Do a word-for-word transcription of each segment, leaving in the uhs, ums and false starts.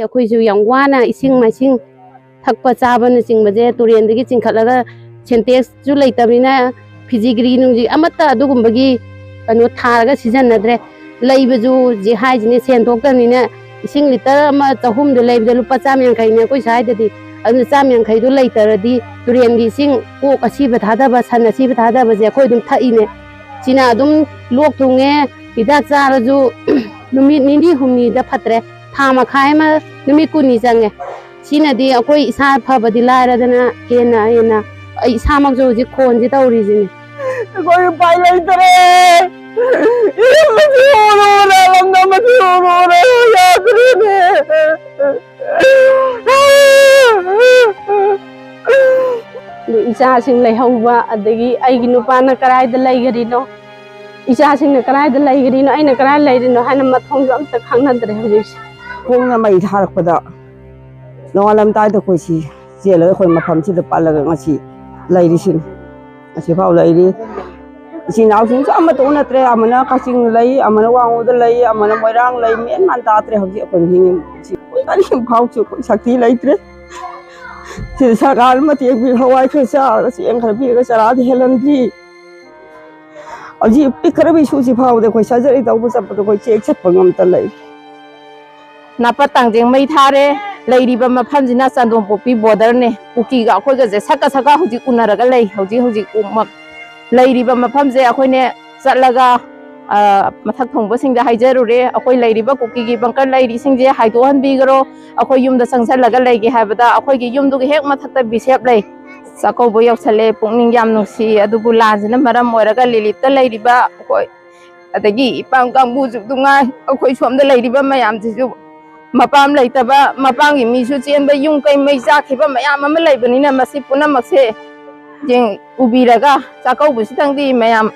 ꯑꯩꯈꯣꯏꯁꯨ ꯌꯥꯝ ꯋꯥꯅ ꯏꯁꯤꯡ ꯃꯥꯏꯁꯤꯡ ꯊꯛꯄ ꯆꯥꯕꯅꯆꯤꯡꯕꯁꯦ ꯇꯨꯔꯦꯟꯗꯒꯤ ꯆꯤꯡꯈꯠꯂꯒ, ꯁꯦꯟꯇꯦꯛꯁꯁꯨ ꯂꯩꯇꯕꯅꯤꯅ ꯐꯤꯖꯤꯒ꯭ꯔꯤ ꯅꯨꯡꯖꯤ ꯑꯃꯠꯇ ꯑꯗꯨꯒꯨꯝꯕꯒꯤ ꯀꯩꯅꯣ ꯊꯥꯔꯒ ꯁꯤꯖꯤꯟꯅꯗ꯭ꯔꯦ꯫ ꯂꯩꯕꯁꯨ ꯍꯧꯖꯤꯛ ꯍꯥꯏꯁꯤꯅꯦ, ꯁꯦꯟ ꯊꯣꯛꯇꯕꯅꯤꯅ ꯏꯁꯤꯡ ꯂꯤꯇꯔ ꯑꯃ ꯆꯍꯨꯝꯗ ꯂꯩꯕꯗ ꯂꯨꯄꯥ ꯆꯥꯝ ꯌꯥꯡꯈꯩꯅꯦ ꯑꯩꯈꯣꯏ ꯁ꯭ꯋꯥꯏꯗꯗꯤ꯫ ꯑꯗꯨꯅ ꯆꯥꯝ ꯌꯥꯡꯈꯩꯗꯣ ꯂꯩꯇ꯭ꯔꯗꯤ ꯇꯨꯔꯦꯟꯒꯤ ꯏꯁꯤꯡ, ꯑꯣꯛ ꯑꯁꯤꯕ ꯊꯥꯗꯕ, ꯁꯟ ꯑꯁꯤꯕ ꯊꯥꯗꯕꯁꯦ ꯑꯩꯈꯣꯏ ꯑꯗꯨꯝ ꯊꯛꯏꯅꯦ꯫ ꯁꯤꯅ ꯑꯗꯨꯝ ꯂꯣꯛ ꯊꯨꯡꯉꯦ, ꯍꯤꯗꯥꯛ ꯆꯥꯔꯁꯨ ꯅꯨꯃꯤꯠ ꯅꯤꯅꯤ ꯍꯨꯝꯅꯤꯗ ꯐꯠꯇ꯭ꯔꯦ, ꯊꯥ ꯃꯈꯥꯏ ꯑꯃ, ꯅꯨꯃꯤꯠ ꯀꯨꯟꯅꯤ ꯆꯪꯉꯦ꯫ ꯁꯤꯅꯗꯤ ꯑꯩꯈꯣꯏ ꯏꯁꯥ ꯐꯕꯗꯤ ꯂꯥꯏꯔꯗꯅ ꯍꯦꯟꯅ ꯍꯦꯟꯅ ꯑꯩ ꯏꯁꯥꯃꯛꯁꯨ ꯍꯧꯖꯤꯛ ꯈꯣꯟꯁꯦ ꯇꯧꯔꯤꯁꯤꯅꯦ꯫ ꯑꯩꯈꯣꯏ ꯎꯄꯥꯏ ꯂꯩꯇꯔꯦ꯫ ꯏꯔꯝꯕꯁꯨ ꯎꯔꯨꯔꯦ, ꯂꯝꯗꯝꯕꯁꯨ ꯎꯔꯨꯔꯦ, ꯌꯥꯗ꯭ꯔꯦꯅꯦ꯫ ꯑꯗꯨ ꯏꯆꯥꯁꯤꯡ ꯂꯩꯍꯧꯕ, ꯑꯗꯒꯤ ꯑꯩꯒꯤ ꯅꯨꯄꯥꯅ ꯀꯗꯥꯏꯗ ꯂꯩꯈꯔꯤꯅꯣ, ꯏꯆꯥꯁꯤꯡꯅ ꯀꯗꯥꯏꯗ ꯂꯩꯈꯔꯤꯅꯣ, ꯑꯩꯅ ꯀꯗꯥꯏ ꯂꯩꯔꯤꯅꯣ ꯍꯥꯏꯅ ꯃꯊꯣꯡꯁꯨ ꯑꯝꯇ ꯈꯪꯅꯗ꯭ꯔꯦ ꯍꯧꯖꯤꯛꯁꯦ꯫ ꯈꯣꯡꯅ ꯃꯩ ꯊꯥꯔꯛꯄꯗ ꯅꯣꯡꯉꯥꯜꯂꯝꯗꯥꯏꯗ ꯑꯩꯈꯣꯏ ꯁꯤ ꯆꯦꯜꯂꯒ ꯑꯩꯈꯣꯏ ꯃꯐꯝꯁꯤꯗ ꯄꯠꯂꯒ ꯉꯁꯤ ꯂꯩꯔꯤꯁꯤꯅꯤ꯫ ꯉꯁꯤꯐꯥꯎ ꯂꯩꯔꯤ꯫ ꯏꯆꯤꯟ ꯏꯅꯥꯎꯁꯤꯡꯁꯨ ꯑꯃꯠꯇ ꯎꯅꯗ꯭ꯔꯦ꯫ ꯑꯃꯅ ꯀꯛꯆꯤꯡꯗ ꯂꯩ, ꯑꯃꯅ ꯋꯥꯡꯉꯨꯗ ꯂꯩ, ꯑꯃꯅ ꯃꯣꯏꯔꯥꯡ ꯂꯩ꯫ ꯃꯦꯟ ꯃꯥꯟ ꯇꯥꯗ꯭ꯔꯦ ꯍꯧꯖꯤꯛ ꯑꯩꯈꯣꯏꯅ ꯍꯤꯡꯉꯤ꯫ ꯁꯤ ꯑꯩꯈꯣꯏ ꯀꯔꯤꯝ ꯐꯥꯎꯁꯨ ꯑꯩꯈꯣꯏ ꯁꯛꯇꯤ ꯂꯩꯇ꯭ꯔꯦ꯫ ꯁꯤ ꯁꯔꯀꯥꯔꯅ ꯃꯇꯦꯡ ꯄꯤ, ꯍꯋꯥꯏ ꯈꯔ ꯆꯥꯔꯒ ꯆꯦꯡ ꯈꯔ ꯄꯤꯔꯒ ꯆꯔꯥꯗꯤ ꯍꯦꯜꯍꯟꯗ꯭ꯔꯤ꯫ ꯍꯧꯖꯤꯛ ꯄꯤꯛꯈ꯭ꯔꯕ ꯏꯁꯨꯁꯤ ꯐꯥꯎꯕꯗ ꯑꯩꯈꯣꯏ ꯁꯔꯖꯔꯤ ꯇꯧꯕ ꯆꯠꯄꯗ ꯑꯩꯈꯣꯏ ꯆꯦꯛ ꯆꯠꯄ ꯉꯝꯇ ꯂꯩ꯫ ꯅꯥꯄ ꯇꯥꯡꯖꯦꯡ ꯃꯩ ꯊꯥꯔꯦ꯫ ꯂꯩꯔꯤꯕ ꯃꯐꯝꯁꯤꯅ ꯆꯥꯟꯗꯣꯡꯄꯣꯛꯄꯤ ꯕꯣꯔꯗꯔꯅꯦ꯫ ꯀꯨꯀꯤꯒ ꯑꯩꯈꯣꯏꯒꯁꯦ ꯁꯛꯀ ꯁꯛꯀ ꯍꯧꯖꯤꯛ ꯎꯅꯔꯒ ꯂꯩ꯫ ꯍꯧꯖꯤꯛ ꯍꯧꯖꯤꯛ ꯎꯃꯛ ꯂꯩꯔꯤꯕ ꯃꯐꯝꯁꯦ ꯑꯩꯈꯣꯏꯅ ꯆꯠꯂꯒ, ꯑ, ꯃꯊꯛ ꯊꯣꯡꯕꯁꯤꯡꯗ ꯍꯥꯏꯖꯔꯨꯔꯦ, "ꯑꯩꯈꯣꯏ ꯂꯩꯔꯤꯕ ꯀꯨꯀꯤꯒꯤ ꯕꯪꯀꯔ ꯂꯩꯔꯤꯁꯤꯡꯁꯦ ꯍꯥꯏꯗꯣꯛꯍꯟꯕꯤꯈ꯭ꯔꯣ, ꯑꯩꯈꯣꯏ ꯌꯨꯝꯗ ꯆꯪꯁꯤꯜꯂꯒ ꯂꯩꯒꯦ" ꯍꯥꯏꯕꯗ, ꯑꯩꯈꯣꯏꯒꯤ ꯌꯨꯝꯗꯨꯒꯤ ꯍꯦꯛ ꯃꯊꯛꯇ ꯕꯤꯁꯦꯞ ꯂꯩ꯫ ꯆꯥꯛꯀꯧꯕ ꯌꯧꯁꯜꯂꯦ, ꯄꯨꯛꯅꯤꯡ ꯌꯥꯝ ꯅꯨꯡꯁꯤ꯫ ꯑꯗꯨꯕꯨ ꯂꯥꯟꯁꯤꯅ ꯃꯔꯝ ꯑꯣꯏꯔꯒ ꯂꯤꯂꯤꯞꯇ ꯂꯩꯔꯤꯕ ꯑꯩꯈꯣꯏ, ꯑꯗꯒꯤ ꯏꯄꯥꯝ ꯀꯥꯡꯕꯨꯁꯨ ꯅꯨꯡꯉꯥꯏ, ꯑꯩꯈꯣꯏ ꯁꯣꯝꯗ ꯂꯩꯔꯤꯕ ꯃꯌꯥꯝꯁꯤꯁꯨ ꯃꯄꯥꯝ ꯂꯩꯇꯕ, ꯃꯄꯥꯝꯒꯤ ꯃꯤꯁꯨ ꯆꯦꯟꯕ, ꯌꯨꯝ ꯀꯩ ꯃꯩ ꯆꯥꯛꯈꯤꯕ ꯃꯌꯥꯝ ꯑꯃ ꯂꯩꯕꯅꯤꯅ, ꯃꯁꯤ ꯄꯨꯝꯅꯃꯛꯁꯦ ꯌꯦꯡ-, ꯎꯕꯤꯔꯒ ꯆꯥꯛꯀꯧꯕꯁꯤꯗꯪꯗꯤ ꯃꯌꯥꯝ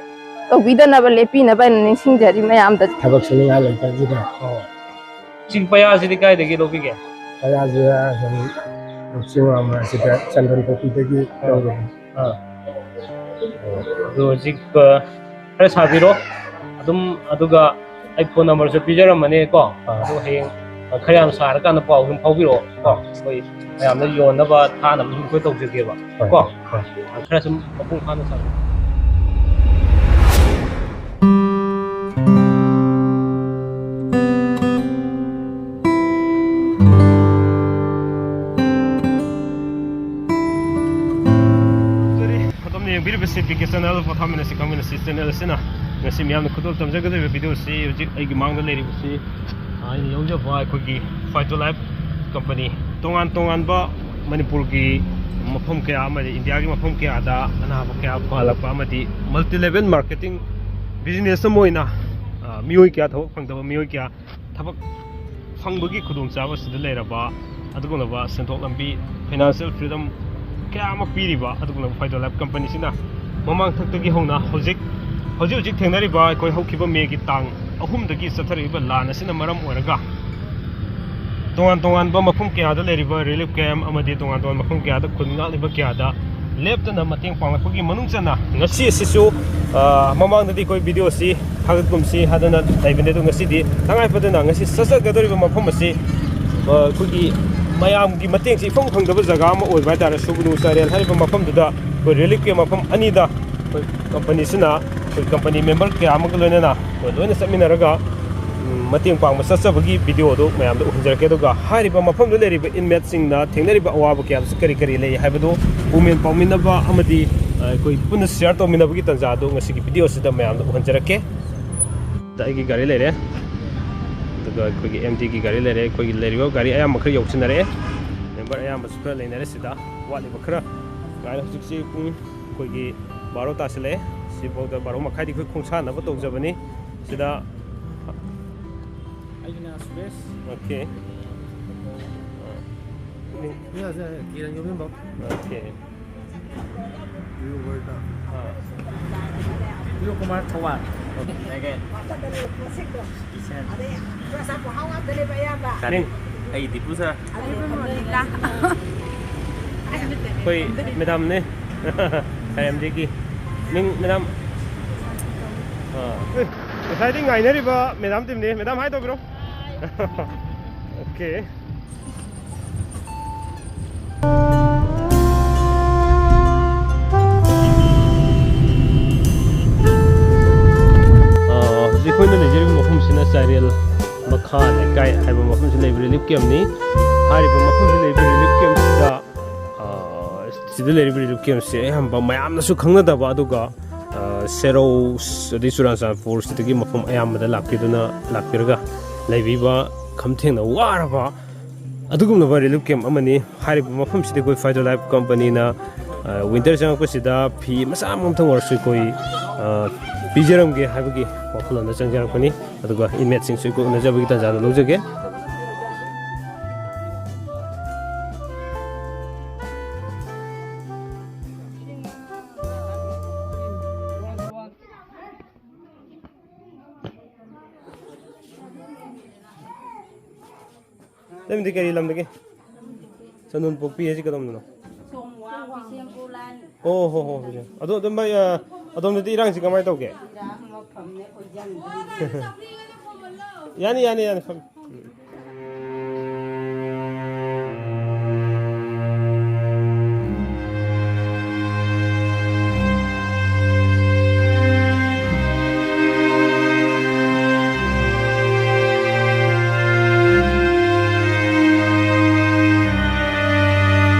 ꯇꯧꯕꯤꯗꯅꯕ, ꯂꯦꯞꯄꯤꯅꯕ ꯍꯥꯏꯅ ꯅꯤꯡꯁꯤꯡꯖꯔꯤ ꯃꯌꯥꯝꯗ꯫ ꯊꯕꯛ ꯁꯨꯅꯤꯡꯉꯥꯏ ꯂꯩꯇꯕꯁꯤꯗ꯫ ꯑꯣ꯫ ꯆꯤꯡ ꯄꯌꯥꯁꯤꯗꯤ ꯀꯥꯏꯗꯒꯤ ꯂꯧꯕꯤꯒꯦ? ꯄꯌꯥꯁꯤ ꯑꯁꯨꯝ ꯆꯤꯡ ꯋꯥꯡꯃ ꯑꯁꯤꯗ ꯆꯟꯗꯣꯟ ꯄꯣꯛꯄꯤꯗꯒꯤ ꯂꯧꯕꯅꯤ꯫ ꯑꯥ꯫ ꯑꯗꯨ ꯍꯧꯖꯤꯛ, ꯑ, ꯈꯔ ꯁꯥꯕꯤꯔꯣ꯫ ꯑꯗꯨꯝ, ꯑꯗꯨꯒ ꯑꯩ ꯐꯣꯟ ꯅꯝꯕꯔꯁꯨ ꯄꯤꯖꯔꯝꯃꯅꯤꯀꯣ꯫ ꯑꯥ꯫ ꯑꯗꯨ ꯍꯌꯦꯡ, ꯈꯔ ꯌꯥꯝ ꯁꯥꯔꯀꯥꯟꯗ ꯄꯥꯎ ꯑꯗꯨꯝ ꯐꯥꯎꯕꯤꯔꯛꯑꯣ ꯀꯣ꯫ ꯑꯩꯈꯣꯏ ꯃꯌꯥꯝꯗ ꯌꯣꯟꯅꯕ, ꯊꯥꯅꯕ ꯑꯗꯨꯝ ꯑꯩꯈꯣꯏ ꯇꯧꯖꯒꯦꯕ ꯀꯣ꯫ ꯈꯔ ꯁꯨꯝ ꯃꯄꯨꯡ ꯐꯥꯅ ꯁꯥꯕꯤꯌꯨ꯫ ꯑꯗꯣꯝꯅ ꯌꯦꯡꯕꯤꯔꯤꯕꯁꯤ ꯄꯤ ꯀꯦ ꯆꯦꯅꯦꯜ, ꯄꯣꯊꯥꯃꯤꯟꯅꯁꯤ ꯈꯪꯃꯤꯟꯅꯁꯤ ꯆꯦꯅꯦꯜ ꯑꯁꯤꯅ ꯉꯁꯤ ꯃꯤꯌꯥꯝꯅ ꯈꯨꯗꯣꯜ ꯇꯝꯖꯒꯗꯧꯔꯤꯕ ꯚꯤꯗꯤꯑꯣꯁꯤ ꯍꯧꯖꯤꯛ ꯑꯩꯒꯤ ꯃꯥꯡꯗ ꯂꯩꯔꯤꯕꯁꯤ ꯑꯩꯅ ꯌꯥꯎꯖꯕ ꯑꯩꯈꯣꯏꯒꯤ Phytolife company꯫ ꯇꯣꯉꯥꯟ ꯇꯣꯉꯥꯟꯕ ꯃꯅꯤꯄꯨꯔꯒꯤ ꯃꯐꯝ ꯀꯌꯥ ꯑꯃꯗꯤ ꯏꯟꯗꯤꯌꯥꯒꯤ ꯃꯐꯝ ꯀꯌꯥꯗ ꯑꯅꯥꯕ ꯀꯌꯥ ꯐꯍꯜꯂꯛꯄ ꯑꯃꯗꯤ multi level marketing business ꯑꯃ ꯑꯣꯏꯅ, ꯑ, ꯃꯤꯑꯣꯏ ꯀꯌꯥ, ꯊꯕꯛ ꯐꯪꯗꯕ ꯃꯤꯑꯣꯏ ꯀꯌꯥ ꯊꯕꯛ ꯐꯪꯕꯒꯤ ꯈꯨꯗꯣꯡꯆꯥꯕ ꯑꯁꯤꯗ ꯂꯩꯔꯕ ꯑꯗꯨꯒꯨꯝꯂꯕ ꯁꯦꯟꯊꯣꯛ ꯂꯝꯕꯤ, financial freedom ꯀꯌꯥ ꯑꯃ ꯄꯤꯔꯤꯕ ꯑꯗꯨꯒꯨꯝꯂꯕ Phytolife companyꯁꯤꯅ ꯃꯃꯥꯡ ꯊꯛꯇꯒꯤ ꯍꯧꯅ ꯍꯧꯖꯤꯛ, ꯍꯧꯖꯤꯛ ꯍꯧꯖꯤꯛ ꯊꯦꯡꯅꯔꯤꯕ ꯑꯩꯈꯣꯏ ꯍꯧꯈꯤꯕ ꯃꯦꯒꯤ ꯇꯥꯡ ꯑꯍꯨꯝꯗꯒꯤ ꯆꯠꯊꯔꯛꯏꯕ ꯂꯥꯟ ꯑꯁꯤꯅ ꯃꯔꯝ ꯑꯣꯏꯔꯒ ꯇꯣꯉꯥꯟ ꯇꯣꯉꯥꯟꯕ ꯃꯐꯝ ꯀꯌꯥꯗ ꯂꯩꯔꯤꯕ relief camp ꯑꯃꯗꯤ ꯇꯣꯉꯥꯟ ꯇꯣꯉꯥꯟꯕ ꯃꯐꯝ ꯀꯌꯥꯗ ꯈꯨꯟ ꯉꯥꯛꯂꯤꯕ ꯀꯌꯥꯗ ꯂꯦꯞꯇꯅ ꯃꯇꯦꯡ ꯄꯥꯡꯂꯛꯄꯒꯤ ꯃꯅꯨꯡ ꯆꯟꯅ ꯉꯁꯤ ꯑꯁꯤꯁꯨ, ꯑ, ꯃꯃꯥꯡꯗꯗꯤ ꯑꯩꯈꯣꯏ ꯚꯤꯗꯤꯑꯣꯁꯤ ꯊꯥꯒꯠꯀꯨꯝꯁꯤ ꯍꯥꯏꯗꯅ ꯂꯩꯕꯅꯦ, ꯑꯗꯣ ꯉꯁꯤꯗꯤ ꯇꯉꯥꯏ ꯐꯗꯅ ꯉꯁꯤ ꯆꯠꯆꯒꯗꯧꯔꯤꯕ ꯃꯐꯝ ꯑꯁꯤ, ꯑ, ꯑꯩꯈꯣꯏꯒꯤ ꯃꯌꯥꯝꯒꯤ ꯃꯇꯦꯡꯁꯤ ꯏꯐꯪ ꯐꯪꯗꯕ ꯖꯒꯥ ꯑꯃ ꯑꯣꯏꯕ ꯍꯥꯏꯇꯥꯔꯦ꯫ ꯁꯨꯒꯅꯨ ꯆꯥꯔꯦꯜ ꯍꯥꯏꯔꯤꯕ ꯃꯐꯝꯗꯨꯗ ꯑꯩꯈꯣꯏ relief camp ꯃꯐꯝ ꯑꯅꯤꯗ ꯑꯩꯈꯣꯏ companyꯁꯤꯅ ꯑꯩꯈꯣꯏ company member ꯀꯌꯥ ꯑꯃꯒ ꯂꯣꯏꯅꯅ ꯑꯩꯈꯣꯏ ꯂꯣꯏꯅ ꯆꯠꯃꯤꯟꯅꯔꯒ, ꯎꯝ, ꯃꯇꯦꯡ ꯄꯥꯡꯕ ꯆꯠꯆꯕꯒꯤ ꯚꯤꯗꯤꯑꯣꯗꯨ ꯃꯌꯥꯝꯗ ꯎꯍꯟꯖꯔꯛꯀꯦ꯫ ꯑꯗꯨꯒ ꯍꯥꯏꯔꯤꯕ ꯃꯐꯝꯗꯨꯗ ꯂꯩꯔꯤꯕ inmateꯁꯤꯡꯅ ꯊꯦꯡꯅꯔꯤꯕ ꯑꯋꯥꯕ ꯀꯌꯥꯗꯁꯨ ꯀꯔꯤ ꯀꯔꯤ ꯂꯩ ꯍꯥꯏꯕꯗꯨ ꯎꯃꯦꯟ ꯄꯥꯎꯃꯤꯟꯅꯕ ꯑꯃꯗꯤ, ꯑ, ꯑꯩꯈꯣꯏ ꯄꯨꯟꯅ share ꯇꯧꯃꯤꯟꯅꯕꯒꯤ ꯇꯥꯟꯖꯥꯗꯨ ꯉꯁꯤꯒꯤ ꯚꯤꯗꯤꯑꯣꯁꯤꯗ ꯃꯌꯥꯝꯗ ꯎꯍꯟꯖꯔꯛꯀꯦ꯫ ꯑꯗ ꯑꯩꯒꯤ ꯒꯥꯔꯤ ꯂꯩꯔꯦ, ꯑꯗꯨꯒ ꯑꯩꯈꯣꯏꯒꯤ MDꯒꯤ ꯒꯥꯔꯤ ꯂꯩꯔꯦ꯫ ꯑꯩꯈꯣꯏꯒꯤ ꯂꯩꯔꯤꯕ ꯒꯥꯔꯤ ꯑꯌꯥꯝꯕ ꯈꯔ ꯌꯧꯁꯤꯟꯅꯔꯛꯑꯦ꯫ Member ꯑꯌꯥꯝꯕꯁꯨ ꯈꯔ ꯂꯩꯅꯔꯦ ꯁꯤꯗ, ꯋꯥꯠꯂꯤꯕ ꯈꯔ ꯉꯥꯏꯔꯦ꯫ ꯍꯧꯖꯤꯛꯁꯤ ꯄꯨꯡ ꯑꯩꯈꯣꯏꯒꯤ ꯕꯥꯔꯣ ꯇꯥꯁꯤꯜꯂꯛꯑꯦ꯫ ꯁꯤꯐꯥꯎꯗ ꯕꯥꯔꯣ ꯃꯈꯥꯏꯗꯤ ꯑꯩꯈꯣꯏ ꯈꯣꯡꯁꯥꯟꯅꯕ ꯇꯧꯖꯕꯅꯤ꯫ ꯁꯤꯗ ꯑꯩꯒꯤꯅ ꯁꯨꯔꯦꯁ꯫ OK꯫ ꯃꯤ ꯍꯧꯖꯤꯛ ꯀꯤꯔꯟ ꯌꯣꯝꯕꯤꯔꯝꯕ꯫ OK꯫ ꯄ꯭ꯔꯤꯌꯣ ꯀꯨꯃꯥꯔ ꯊꯧꯕꯥꯜ꯫ ꯀꯤꯁꯟ꯫ ꯃꯤꯡ? ꯑꯩ ꯗꯤꯄꯨ ꯁꯥꯔ꯫ ꯑꯩꯈꯣꯏ madamꯅꯦ꯫ ꯁꯥꯔ MDꯒꯤ꯫ ꯃꯤꯡ madam? ꯑꯥ꯫ ꯑꯦ, ꯉꯁꯥꯏꯗꯤ ꯉꯥꯏꯅꯔꯤꯕ madam teamꯅꯦ꯫ Madam, hi ꯇꯧꯕꯤꯔꯣ꯫ Okay. ꯑꯥ, ꯍꯧꯖꯤꯛ ꯑꯩꯈꯣꯏꯅ ꯂꯩꯖꯔꯤꯕ ꯃꯐꯝꯁꯤꯅ ꯆꯥꯏꯔꯦꯜ ꯃꯈꯥ ꯂꯩꯀꯥꯏ ꯍꯥꯏꯕ ꯃꯐꯝꯁꯤ ꯂꯩꯕ relief campꯅꯤ꯫ ꯍꯥꯏꯔꯤꯕ ꯃꯐꯝꯁꯤ ꯂꯩꯕ relief campꯁꯤꯗ, ꯑꯥ, ꯁꯤꯗ ꯂꯩꯔꯤꯕ relief campꯁꯦ ꯑꯌꯥꯝꯕ ꯃꯌꯥꯝꯅꯁꯨ ꯈꯪꯅꯗꯕ, ꯑꯗꯨꯒ, ꯑꯥ, ꯁꯦꯔꯧ ꯑꯗꯩ ꯆꯨꯔꯥꯆꯥꯟꯄꯨꯔ ꯁꯤꯗꯒꯤ ꯃꯐꯝ ꯑꯌꯥꯝꯕꯗ ꯂꯥꯛꯄꯤꯗꯨꯅ, ꯂꯥꯛꯄꯤꯔꯒ ꯂꯩꯕꯤꯕ ꯈꯝ ꯊꯦꯡꯅ ꯋꯥꯔꯕ ꯑꯗꯨꯒꯨꯝꯂꯕ relief camp ꯑꯃꯅꯤ꯫ ꯍꯥꯏꯔꯤꯕ ꯃꯐꯝꯁꯤꯗ ꯑꯩꯈꯣꯏ Fido Life Companyꯅ, ꯑ, winter ꯆꯪꯉꯛꯄꯁꯤꯗ ꯐꯤ ꯃꯆꯥ ꯑꯃꯃꯝꯇꯪ ꯑꯣꯏꯔꯁꯨ ꯑꯩꯈꯣꯏ, ꯑ, ꯄꯤꯖꯔꯝꯒꯦ ꯍꯥꯏꯕꯒꯤ ꯋꯥꯈꯜꯂꯣꯟꯗ ꯆꯪꯖꯔꯛꯄꯅꯤ꯫ ꯑꯗꯨꯒ inmateꯁꯤꯡꯁꯨ ꯑꯩꯈꯣꯏ ꯎꯅꯖꯕꯒꯤ ꯇꯥꯟꯖꯥꯗ ꯂꯧꯖꯒꯦ꯫ ꯅꯪꯗꯤ ꯀꯔꯤ ꯂꯝꯗꯒꯤ? ꯆꯟꯗꯣꯟ ꯄꯣꯛꯄꯤ ꯍꯥꯏꯁꯤ ꯀꯗꯣꯝꯗꯅꯣ? ꯁꯣꯝꯋꯥꯡ ꯕꯤꯁꯦꯝꯄꯨꯔ ꯂꯥꯏꯟ꯫ ꯑꯣ ꯍꯣ ꯍꯣ, ꯕꯤꯁꯦꯝ-, ꯑꯗꯣ ꯑꯗꯨꯝ ꯚꯥꯏ, ꯑ, ꯑꯗꯣꯝꯗꯗꯤ ꯏꯔꯥꯡꯁꯤ ꯀꯃꯥꯏꯅ ꯇꯧꯒꯦ? ꯏꯔꯥꯡ ꯃꯐꯝꯅꯦ ꯑꯩꯈꯣꯏ ꯌꯥꯅꯤꯡꯗ꯭ꯔꯤꯁꯦ꯫ ꯌꯥꯅꯤ, ꯌꯥꯅꯤ, ꯌꯥꯅꯤ, ꯐꯝ-, ꯎꯝ꯫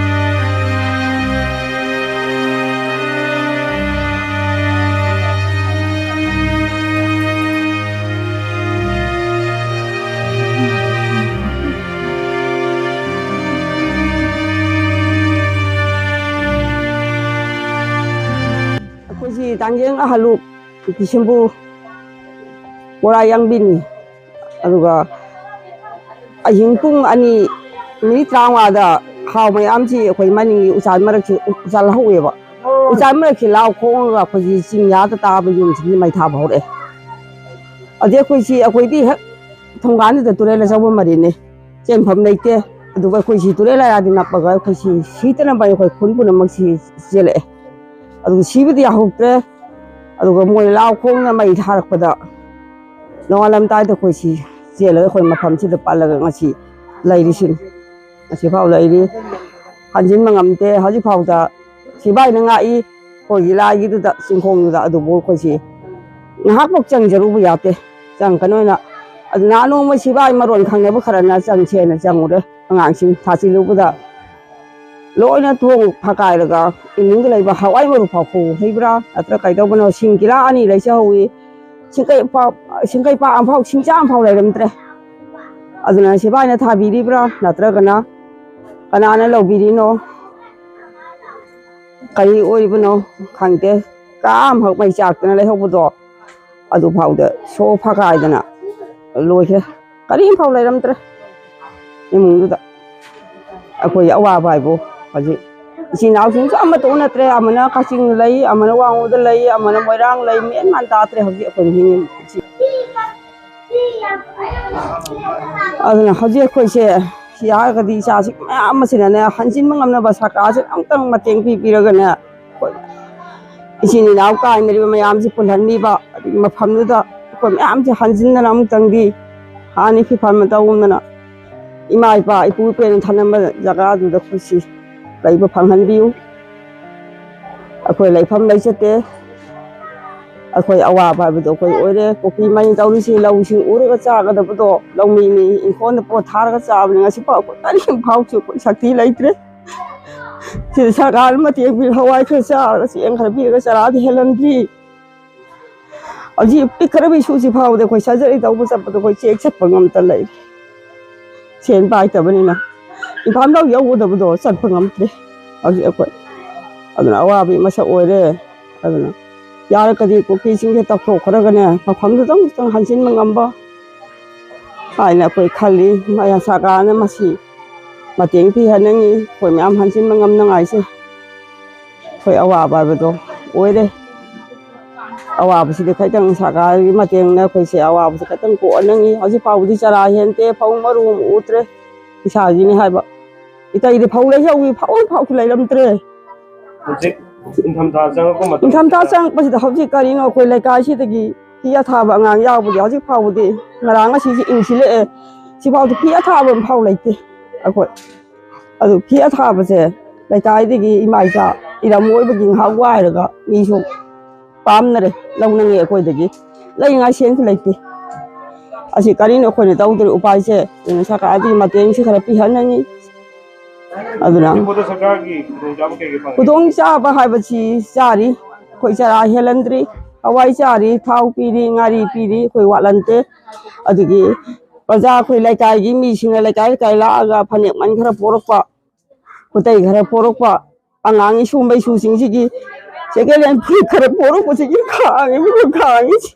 ꯑꯩꯈꯣꯏꯁꯤ ꯇꯥꯡꯖꯦꯡ ꯑꯍꯜꯂꯨ ꯕꯤꯁꯦꯝꯄꯨꯔ ꯕꯣꯔꯥ ꯌꯥꯡꯕꯤꯅꯤ꯫ ꯑꯗꯨꯒ ꯑꯍꯤꯡ ꯄꯨꯡ ꯑꯅꯤ ꯃꯤꯅꯤꯠ ꯇꯔꯥꯃꯉꯥꯗ ꯍꯥꯎ ꯃꯌꯥꯝꯁꯤ ꯑꯩꯈꯣꯏ ꯃꯅꯤꯡꯒꯤ ꯎꯆꯥꯟ ꯃꯔꯛꯁꯤ, ꯎꯆꯥꯟ ꯍꯧꯋꯦꯕ꯫ ꯎꯆꯥꯟ ꯃꯔꯛꯁꯤ ꯂꯥꯎ ꯈꯣꯡꯉꯒ ꯑꯩꯈꯣꯏꯁꯤ ꯆꯤꯡꯌꯥꯗ ꯇꯥꯕ ꯌꯨꯝꯁꯤꯡꯁꯤ ꯃꯩ ꯊꯥꯕ ꯍꯧꯔꯛꯑꯦ꯫ ꯑꯗꯩ ꯑꯩꯈꯣꯏꯁꯤ, ꯑꯩꯈꯣꯏꯗꯤ ꯍꯦꯛ ꯊꯣꯡꯒꯥꯟꯁꯤꯗ ꯇꯨꯔꯦꯜ ꯑꯆꯧꯕ ꯃꯔꯤꯅꯦ, ꯆꯦꯟꯐꯝ ꯂꯩꯇꯦ꯫ ꯑꯗꯨꯒ ꯑꯩꯈꯣꯏꯁꯤ ꯇꯨꯔꯦꯜ ꯂꯥꯏꯔꯥꯗꯤ ꯅꯞꯄꯒ ꯑꯩꯈꯣꯏꯁꯤ ꯁꯤꯠꯇꯅꯕ ꯑꯩꯈꯣꯏ ꯈꯨꯟ ꯄꯨꯝꯅꯃꯛꯁꯤ ꯆꯦꯜꯂꯛꯑꯦ꯫ ꯑꯗꯨ ꯁꯤꯕꯗꯤ ꯌꯥꯍꯧꯗ꯭ꯔꯦ꯫ ꯑꯗꯨꯒ ꯃꯣꯏ ꯂꯥꯎ ꯈꯣꯡꯅ ꯃꯩ ꯊꯥꯔꯛꯄꯗ ꯅꯣꯡꯉꯥꯜꯂꯝꯗꯥꯏꯗ ꯑꯩꯈꯣꯏꯁꯤ ꯆꯦꯜꯂꯒ ꯑꯩꯈꯣꯏ ꯃꯐꯝꯁꯤꯗ ꯄꯜꯂꯒ ꯉꯁꯤ ꯂꯩꯔꯤꯁꯤꯅꯤ꯫ ꯉꯁꯤꯐꯥꯎ ꯂꯩꯔꯤ꯫ ꯍꯟꯖꯤꯟꯕ ꯉꯝꯗꯦ꯫ ꯍꯧꯖꯤꯛꯐꯥꯎꯗ ꯁꯤꯐꯥꯏꯅ ꯉꯥꯛꯏ꯫ ꯑꯩꯈꯣꯏꯒꯤ ꯂꯥꯏꯒꯤꯗꯨꯗ, ꯆꯤꯡꯈꯣꯡꯗꯨꯗ, ꯑꯗꯨꯕꯨ ꯑꯩꯈꯣꯏꯁꯤ ꯉꯥꯏꯍꯥꯛꯐꯥꯎ ꯆꯪꯖꯔꯨꯕ ꯌꯥꯗꯦ꯫ ꯆꯪꯀꯅꯣꯅ꯫ ꯑꯗꯨ ꯅꯍꯥꯟ ꯅꯣꯡꯃ ꯁꯤꯐꯥꯏ ꯃꯔꯣꯟ ꯈꯪꯅꯕ ꯈꯔꯅ ꯆꯪꯁꯦꯅ ꯆꯪꯉꯨꯔꯦ꯫ ꯑꯉꯥꯡꯁꯤꯡ ꯊꯥꯖꯤꯜꯂꯨꯕꯗ ꯂꯣꯏꯅ ꯊꯣꯡ ꯐꯀꯥꯏꯔꯒ ꯏꯃꯨꯡꯗ ꯂꯩꯕ ꯍꯋꯥꯏ ꯃꯔꯨ ꯐꯥꯎ ꯍꯧ ꯍꯩꯕ꯭ꯔꯥ ꯅꯠꯇ꯭ꯔ ꯀꯩꯗꯧꯕꯅꯣ? ꯁꯤꯡ ꯀꯤꯂꯥ ꯑꯅꯤ ꯂꯩꯖꯍꯧꯋꯤ꯫ ꯁꯤꯡꯀꯩ ꯄꯥ-, ꯁꯤꯡꯀꯩ ꯄꯥ ꯑꯃꯐꯥꯎ, ꯁꯤꯡꯆꯥ ꯑꯃꯐꯥꯎ ꯂꯩꯔꯝꯗ꯭ꯔꯦ꯫ ꯑꯗꯨꯅ ꯁꯤꯐꯥꯏꯅ ꯊꯥꯕꯤꯔꯤꯕ꯭ꯔꯥ ꯅꯠꯇ꯭ꯔꯒꯅ ꯀꯅꯥꯅ ꯂꯧꯕꯤꯔꯤꯅꯣ? ꯀꯔꯤ ꯑꯣꯏꯔꯤꯕꯅꯣ ꯈꯪꯗꯦ꯫ ꯀꯥ ꯑꯃꯈꯛ ꯃꯩ ꯆꯥꯛꯇꯅ ꯂꯩꯍꯧꯕꯗꯣ, ꯑꯗꯨꯐꯥꯎꯗ ꯁꯣ ꯐꯀꯥꯏꯗꯅ ꯂꯣꯏꯈ꯭ꯔꯦ꯫ ꯀꯔꯤꯝ ꯐꯥꯎ ꯂꯩꯔꯝꯗ꯭ꯔꯦ ꯏꯃꯨꯡꯗꯨꯗ꯫ ꯑꯩꯈꯣꯏ ꯑꯋꯥꯕ ꯍꯥꯏꯕꯨ ꯍꯧꯖꯤꯛ ꯏꯆꯤꯟ ꯏꯅꯥꯎꯁꯤꯡꯁꯨ ꯑꯃꯠꯇ ꯎꯅꯗ꯭ꯔꯦ꯫ ꯑꯃꯅ ꯀꯛꯆꯤꯡꯗ ꯂꯩ, ꯑꯃꯅ ꯋꯥꯡꯉꯨꯗ ꯂꯩ, ꯑꯃꯅ ꯃꯣꯏꯔꯥꯡ ꯂꯩ, ꯃꯦꯟ ꯃꯥꯟ ꯇꯥꯗ꯭ꯔꯦ ꯍꯧꯖꯤꯛ ꯑꯩꯈꯣꯏꯅ ꯍꯤꯡꯉꯤꯕꯁꯤ꯫ ꯑꯗꯨꯅ ꯍꯧꯖꯤꯛ ꯑꯩꯈꯣꯏꯁꯦ ꯌꯥꯔꯒꯗꯤ ꯏꯆꯥꯁꯤ ꯃꯌꯥꯝ ꯑꯁꯤꯅꯅꯦ ꯍꯟꯖꯤꯟꯕ ꯉꯝꯅꯕ ꯁꯔꯀꯥꯔꯁꯤꯅ ꯑꯃꯨꯛꯇꯪ ꯃꯇꯦꯡ ꯄꯤꯕꯤꯔꯒꯅꯦ, ꯑꯩꯈꯣꯏ ꯏꯆꯤꯟ ꯏꯅꯥꯎ ꯀꯥꯏꯅꯔꯤꯕ ꯃꯌꯥꯝꯁꯤ ꯄꯨꯜꯍꯟꯕꯤꯕ, ꯑꯗꯒꯤ ꯃꯐꯝꯗꯨꯗ ꯑꯩꯈꯣꯏ ꯃꯌꯥꯝꯁꯤ ꯍꯟꯖꯤꯟꯗꯅ ꯑꯃꯨꯛꯇꯪꯗꯤ ꯍꯥꯟꯅ ꯐꯤꯕꯝ ꯇꯧꯒꯨꯝꯗꯅ ꯏꯃꯥ ꯏꯄꯥ ꯏꯄꯨ ꯏꯄꯦꯟꯅ ꯊꯝꯂꯝꯕ ꯖꯒꯥꯗꯨꯗ ꯑꯩꯈꯣꯏꯁꯤ ꯂꯩꯕ ꯐꯪꯍꯟꯕꯤꯌꯨ꯫ ꯑꯩꯈꯣꯏ ꯂꯩꯐꯝ ꯂꯩꯖꯗꯦ꯫ ꯑꯩꯈꯣꯏ ꯑꯋꯥꯕ ꯍꯥꯏꯕꯗꯣ ꯑꯩꯈꯣꯏ ꯑꯣꯏꯔꯦ꯫ ꯀꯨꯀꯤ ꯃꯩ ꯇꯧꯔꯤꯁꯤ, ꯂꯧꯁꯤꯡ ꯎꯔꯒ ꯆꯥꯒꯗꯕꯗꯣ, ꯂꯧꯃꯤꯅꯤ, ꯏꯪꯈꯣꯜꯗ ꯄꯣꯠ ꯊꯥꯔꯒ ꯆꯥꯕꯅꯤ꯫ ꯉꯁꯤꯐꯥꯎ ꯑꯩꯈꯣꯏ ꯀꯔꯤꯝ ꯐꯥꯎꯁꯨ ꯑꯩꯈꯣꯏ ꯁꯛꯇꯤ ꯂꯩꯇ꯭ꯔꯦ꯫ ꯁꯤꯗ ꯁꯔꯀꯥꯔꯅ ꯃꯇꯦꯡ ꯄꯤꯔ ꯍꯋꯥꯏ ꯈꯔ ꯆꯥꯔꯒ ꯆꯦꯡ ꯈꯔ ꯄꯤꯔꯒ ꯆꯔꯥꯗꯤ ꯍꯦꯜꯍꯟꯗ꯭ꯔꯤ꯫ ꯍꯧꯖꯤꯛ ꯄꯤꯛꯈ꯭ꯔꯕ ꯏꯁꯨꯁꯤ ꯐꯥꯎꯕꯗ ꯑꯩꯈꯣꯏ ꯁꯔꯖꯔꯤ ꯇꯧꯕ ꯆꯠꯄꯗ ꯑꯩꯈꯣꯏ ꯆꯦꯛ ꯆꯠꯄ ꯉꯝꯇ ꯂꯩꯔꯤ꯫ ꯁꯦꯟ ꯄꯥꯏꯗꯕꯅꯤꯅ ꯏꯝꯐꯥꯜ ꯐꯥꯎ ꯌꯧꯒꯗꯕꯗꯣ ꯆꯠꯄ ꯉꯝꯗ꯭ꯔꯦ ꯍꯧꯖꯤꯛ ꯑꯩꯈꯣꯏ꯫ ꯑꯗꯨꯅ ꯑꯋꯥꯕꯒꯤ ꯃꯁꯛ ꯑꯣꯏꯔꯦ꯫ ꯑꯗꯨꯅ ꯌꯥꯔꯒꯗꯤ ꯀꯨꯀꯤꯁꯤꯡꯁꯦ ꯇꯧꯊꯣꯛꯈ꯭ꯔꯒꯅꯦ, ꯃꯐꯝꯗꯨꯗꯪ ꯈꯤꯇꯪ ꯍꯟꯖꯤꯟꯕ ꯉꯝꯕ ꯍꯥꯏꯅ ꯑꯩꯈꯣꯏ ꯈꯜꯂꯤ꯫ ꯃꯌꯥ ꯁꯔꯀꯥꯔꯅ ꯃꯁꯤ ꯃꯇꯦꯡ ꯄꯤꯍꯟꯅꯤꯡꯉꯤ, ꯑꯩꯈꯣꯏ ꯃꯌꯥꯝ ꯍꯟꯖꯤꯟꯕ ꯉꯝꯅꯉꯥꯏꯁꯦ꯫ ꯑꯩꯈꯣꯏ ꯑꯋꯥꯕ ꯍꯥꯏꯕꯗꯣ ꯑꯣꯏꯔꯦ꯫ ꯑꯋꯥꯕꯁꯤꯗꯤ ꯈꯤꯇꯪ ꯁꯔꯀꯥꯔꯒꯤ ꯃꯇꯦꯡꯅ ꯑꯩꯈꯣꯏꯁꯦ ꯑꯋꯥꯕꯁꯦ ꯈꯤꯇꯪ ꯀꯣꯛꯍꯟꯅꯤꯡꯉꯤ꯫ ꯍꯧꯖꯤꯛ ꯐꯥꯎꯕꯗꯤ ꯆꯔꯥ ꯍꯦꯟꯗꯦ, ꯐꯧ ꯃꯔꯨ ꯑꯃ ꯎꯗ꯭ꯔꯦ꯫ ꯏꯁꯥꯒꯤꯅꯤ ꯍꯥꯏꯕ ꯏꯇꯩꯗꯤ ꯐꯧ ꯂꯩꯍꯧꯏ, ꯐꯧ ꯑꯃꯐꯥꯎꯁꯨ ꯂꯩꯔꯝꯗ꯭ꯔꯦ꯫ ꯍꯧꯖꯤꯛ ꯏꯪꯊꯝꯊꯥ ꯆꯪꯉꯛꯄ ꯃꯇꯝ ꯏꯪꯊꯝꯊꯥ ꯆꯪꯉꯛꯄꯁꯤꯗ ꯍꯧꯖꯤꯛ ꯀꯔꯤꯅꯣ ꯑꯩꯈꯣꯏ ꯂꯩꯀꯥꯏꯁꯤꯗꯒꯤ ꯐꯤ ꯑꯊꯥꯕ ꯑꯉꯥꯡ ꯌꯥꯎꯕꯗꯤ ꯍꯧꯖꯤꯛ ꯐꯥꯎꯕꯗꯤ, ꯉꯔꯥꯡ ꯉꯁꯤꯁꯦ ꯏꯪꯁꯤꯜꯂꯛꯑꯦ, ꯁꯤꯐꯥꯎꯗꯤ ꯐꯤ ꯑꯊꯥꯕ ꯑꯃ ꯐꯥꯎ ꯂꯩꯇꯦ ꯑꯩꯈꯣꯏ꯫ ꯑꯗꯨ ꯐꯤ ꯑꯊꯥꯕꯁꯦ ꯂꯩꯀꯥꯏꯗꯒꯤ ꯏꯃꯥ ꯏꯆꯥ ꯏꯔꯝ ꯑꯣꯏꯕꯒꯤ ꯉꯥꯏꯍꯥꯛ ꯋꯥꯏꯔꯒ ꯃꯤꯁꯨ ꯄꯥꯝꯅꯔꯦ, ꯂꯧꯅꯤꯡꯉꯦ ꯑꯩꯈꯣꯏꯗꯒꯤ꯫ ꯂꯩꯅꯤꯡꯉꯥꯏ ꯁꯦꯟꯁꯨ ꯂꯩꯇꯦ꯫ ꯑꯁꯤ ꯀꯔꯤꯅꯣ ꯑꯩꯈꯣꯏꯅ ꯇꯧꯗꯣꯔꯤ ꯎꯄꯥꯏꯁꯦ? ꯑꯗꯨꯅ ꯁꯔꯀꯥꯔꯗꯒꯤ ꯃꯇꯦꯡꯁꯤ ꯈꯔ ꯄꯤꯍꯟꯅꯤꯡꯉꯤ꯫ ꯑꯗꯨꯅ ꯍꯧꯖꯤꯛ ꯐꯥꯎꯗ ꯁꯔꯀꯥꯔꯒꯤ ꯈꯨꯗꯣꯡꯆꯥꯕ ꯀꯩ ꯀꯩ ꯐꯪꯉꯦ? ꯈꯨꯗꯣꯡꯆꯥꯕ ꯍꯥꯏꯕꯁꯤ ꯆꯥꯔꯤ, ꯑꯩꯈꯣꯏ ꯆꯔꯥ ꯍꯦꯜꯍꯟꯗ꯭ꯔꯤ꯫ ꯍꯋꯥꯏ ꯆꯥꯔꯤ, ꯊꯥꯎ ꯄꯤꯔꯤ, ꯉꯥꯔꯤ ꯄꯤꯔꯤ, ꯑꯩꯈꯣꯏ ꯋꯥꯠꯍꯟꯗꯦ꯫ ꯑꯗꯨꯒꯤ ꯄ꯭ꯔꯖꯥ, ꯑꯩꯈꯣꯏ ꯂꯩꯀꯥꯏꯒꯤ ꯃꯤꯁꯤꯡꯅ ꯂꯩꯀꯥꯏ ꯂꯩꯀꯥꯏ ꯂꯥꯛꯑꯒ ꯐꯅꯦꯛ ꯃꯟ ꯈꯔ ꯄꯣꯔꯛꯄ, ꯈꯨꯇꯩ ꯈꯔ ꯄꯣꯔꯛꯄ, ꯑꯉꯥꯡꯒꯤ ꯁꯨꯝꯕꯩ ꯁꯨꯁꯤꯡꯁꯤꯒꯤ ꯁꯦꯀꯦꯟ ꯍꯦꯟ ꯐꯨꯔꯤꯠ ꯈꯔ ꯄꯣꯔꯛꯄꯁꯤꯒꯤ ꯈꯥꯡꯉꯤꯕ ꯈꯥꯡꯉꯤꯁꯤ꯫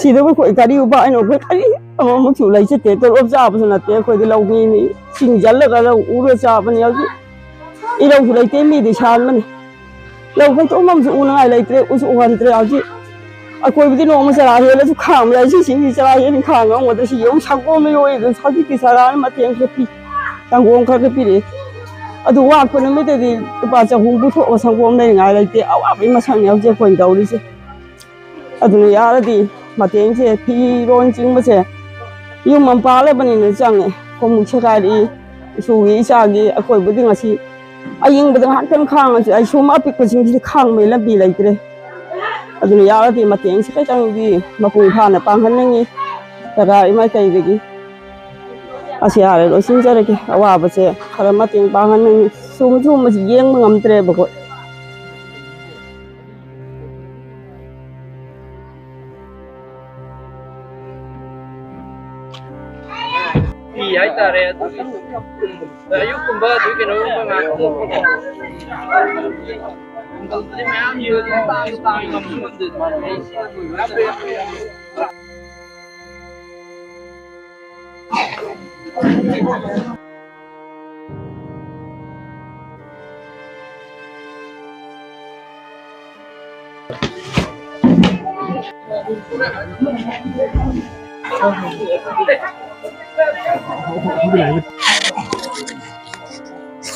ꯁꯤꯗꯕꯨ ꯑꯩꯈꯣꯏ ꯀꯔꯤ ꯎꯄꯥꯏꯅꯣ? ꯑꯩꯈꯣꯏ ꯀꯔꯤ ꯑꯃꯃꯛꯁꯨ ꯂꯩꯖꯗꯦ꯫ ꯇꯣꯂꯣꯞ ꯆꯥꯕꯁꯨ ꯅꯠꯇꯦ꯫ ꯑꯩꯈꯣꯏꯗꯤ ꯂꯧꯃꯤꯅꯤ, ꯆꯤꯡ ꯆꯜꯂꯒ ꯂꯧ ꯎꯔ ꯆꯥꯕꯅꯤ꯫ ꯍꯧꯖꯤꯛ ꯏꯔꯧꯁꯨ ꯂꯩꯇꯦ, ꯃꯤꯗꯤ ꯁꯥꯟꯕꯅꯤ꯫ ꯂꯧ ꯐꯩꯗꯣꯝ ꯑꯃꯁꯨ ꯎꯅꯉꯥꯏ ꯂꯩꯇ꯭ꯔꯦ, ꯎꯁꯨ ꯎꯍꯟꯗ꯭ꯔꯦ꯫ ꯍꯧꯖꯤꯛ ꯑꯩꯈꯣꯏꯕꯨꯗꯤ ꯅꯣꯡꯃ ꯆꯔꯥ ꯍꯦꯜꯂꯁꯨ ꯈꯥꯡꯕ ꯌꯥꯏ, ꯁꯤꯁꯤꯡꯁꯤ ꯆꯔꯥ ꯍꯦꯟꯅ ꯈꯥꯡ ꯉꯝꯒꯗ꯭ꯔꯥ? ꯁꯤ ꯌꯦꯡꯉꯨ, ꯁꯪꯒꯣꯝ ꯂꯣꯏꯔꯦ꯫ ꯍꯧꯖꯤꯛꯇꯤ ꯆꯔꯥꯅ ꯃꯇꯦꯡ ꯈꯔ ꯄꯤ, ꯁꯪꯒꯣꯝ ꯈꯔ ꯈꯔ ꯄꯤꯔꯛꯑꯦ꯫ ꯑꯗꯨ ꯋꯥꯠꯄ ꯅꯨꯃꯤꯠꯇꯗꯤ ꯂꯨꯄꯥ ꯆꯍꯨꯝ ꯄꯨꯊꯣꯛꯑꯒ ꯁꯪꯒꯣꯝ ꯂꯩꯅꯉꯥꯏ ꯂꯩꯇꯦ꯫ ꯑꯋꯥꯕꯒꯤ ꯃꯁꯛꯅꯤ ꯍꯧꯖꯤꯛ ꯑꯩꯈꯣꯏꯅ ꯇꯧꯔꯤꯁꯦ꯫ ꯑꯗꯨꯅ ꯌꯥꯔꯗꯤ ꯃꯇꯦꯡꯁꯦ, ꯐꯤꯔꯣꯟ ꯆꯤꯡꯕꯁꯦ, ꯌꯨꯝ ꯑꯃ ꯄꯥꯜꯂꯕꯅꯤꯅ ꯆꯪꯉꯦ꯫ ꯈꯣꯡꯎꯞ ꯁꯦꯒꯥꯏꯔꯛꯏ, ꯏꯁꯨꯒꯤ ꯏꯆꯥꯒꯤ꯫ ꯑꯩꯈꯣꯏꯕꯨꯗꯤ ꯉꯁꯤ ꯑꯌꯤꯡꯕꯗ ꯉꯥꯏꯍꯥꯛꯇꯪ ꯈꯥꯡꯉꯁꯨ, ꯑꯩ ꯁꯨꯝ ꯑꯄꯤꯛꯄꯁꯤꯡꯁꯤꯗꯤ ꯈꯥꯡꯕꯒꯤ ꯂꯝꯕꯤ ꯂꯩꯇ꯭ꯔꯦ꯫ ꯑꯗꯨꯅ ꯌꯥꯔꯗꯤ ꯃꯇꯦꯡꯁꯦ ꯈꯤꯇꯪꯗꯤ ꯃꯄꯨꯡ ꯐꯥꯅ ꯄꯥꯡꯍꯟꯅꯤꯡꯉꯤ ꯁꯔꯀꯥꯔ ꯃꯥꯏꯀꯩꯗꯒꯤ꯫ ꯑꯁꯤ ꯍꯥꯏꯔ ꯂꯣꯏꯁꯤꯟꯖꯔꯒꯦ꯫ ꯑꯋꯥꯕꯁꯦ ꯈꯔ ꯃꯇꯦꯡ ꯄꯥꯡꯍꯟꯅꯤꯡꯉꯤ꯫ ꯁꯨꯝ ꯁꯨꯝꯕꯁꯤ ꯌꯦꯡꯕ ꯉꯝꯗ꯭ꯔꯦꯕꯀꯣ꯫ ꯐꯤ ꯍꯥꯏꯇꯥꯔꯦ, ꯑꯗꯨꯒꯤ ꯑꯌꯨꯛꯀꯨꯝꯕ ꯑꯗꯨꯒꯤ ꯀꯩꯅꯣꯒꯨꯝꯕ ꯉꯥꯛꯇ ꯃꯌꯥꯝ ꯌꯣꯜꯂꯤ, ꯇꯥꯡꯁꯨ ꯇꯥꯡꯉꯤ, ꯉꯝꯁꯨ ꯉꯝꯗꯦ꯫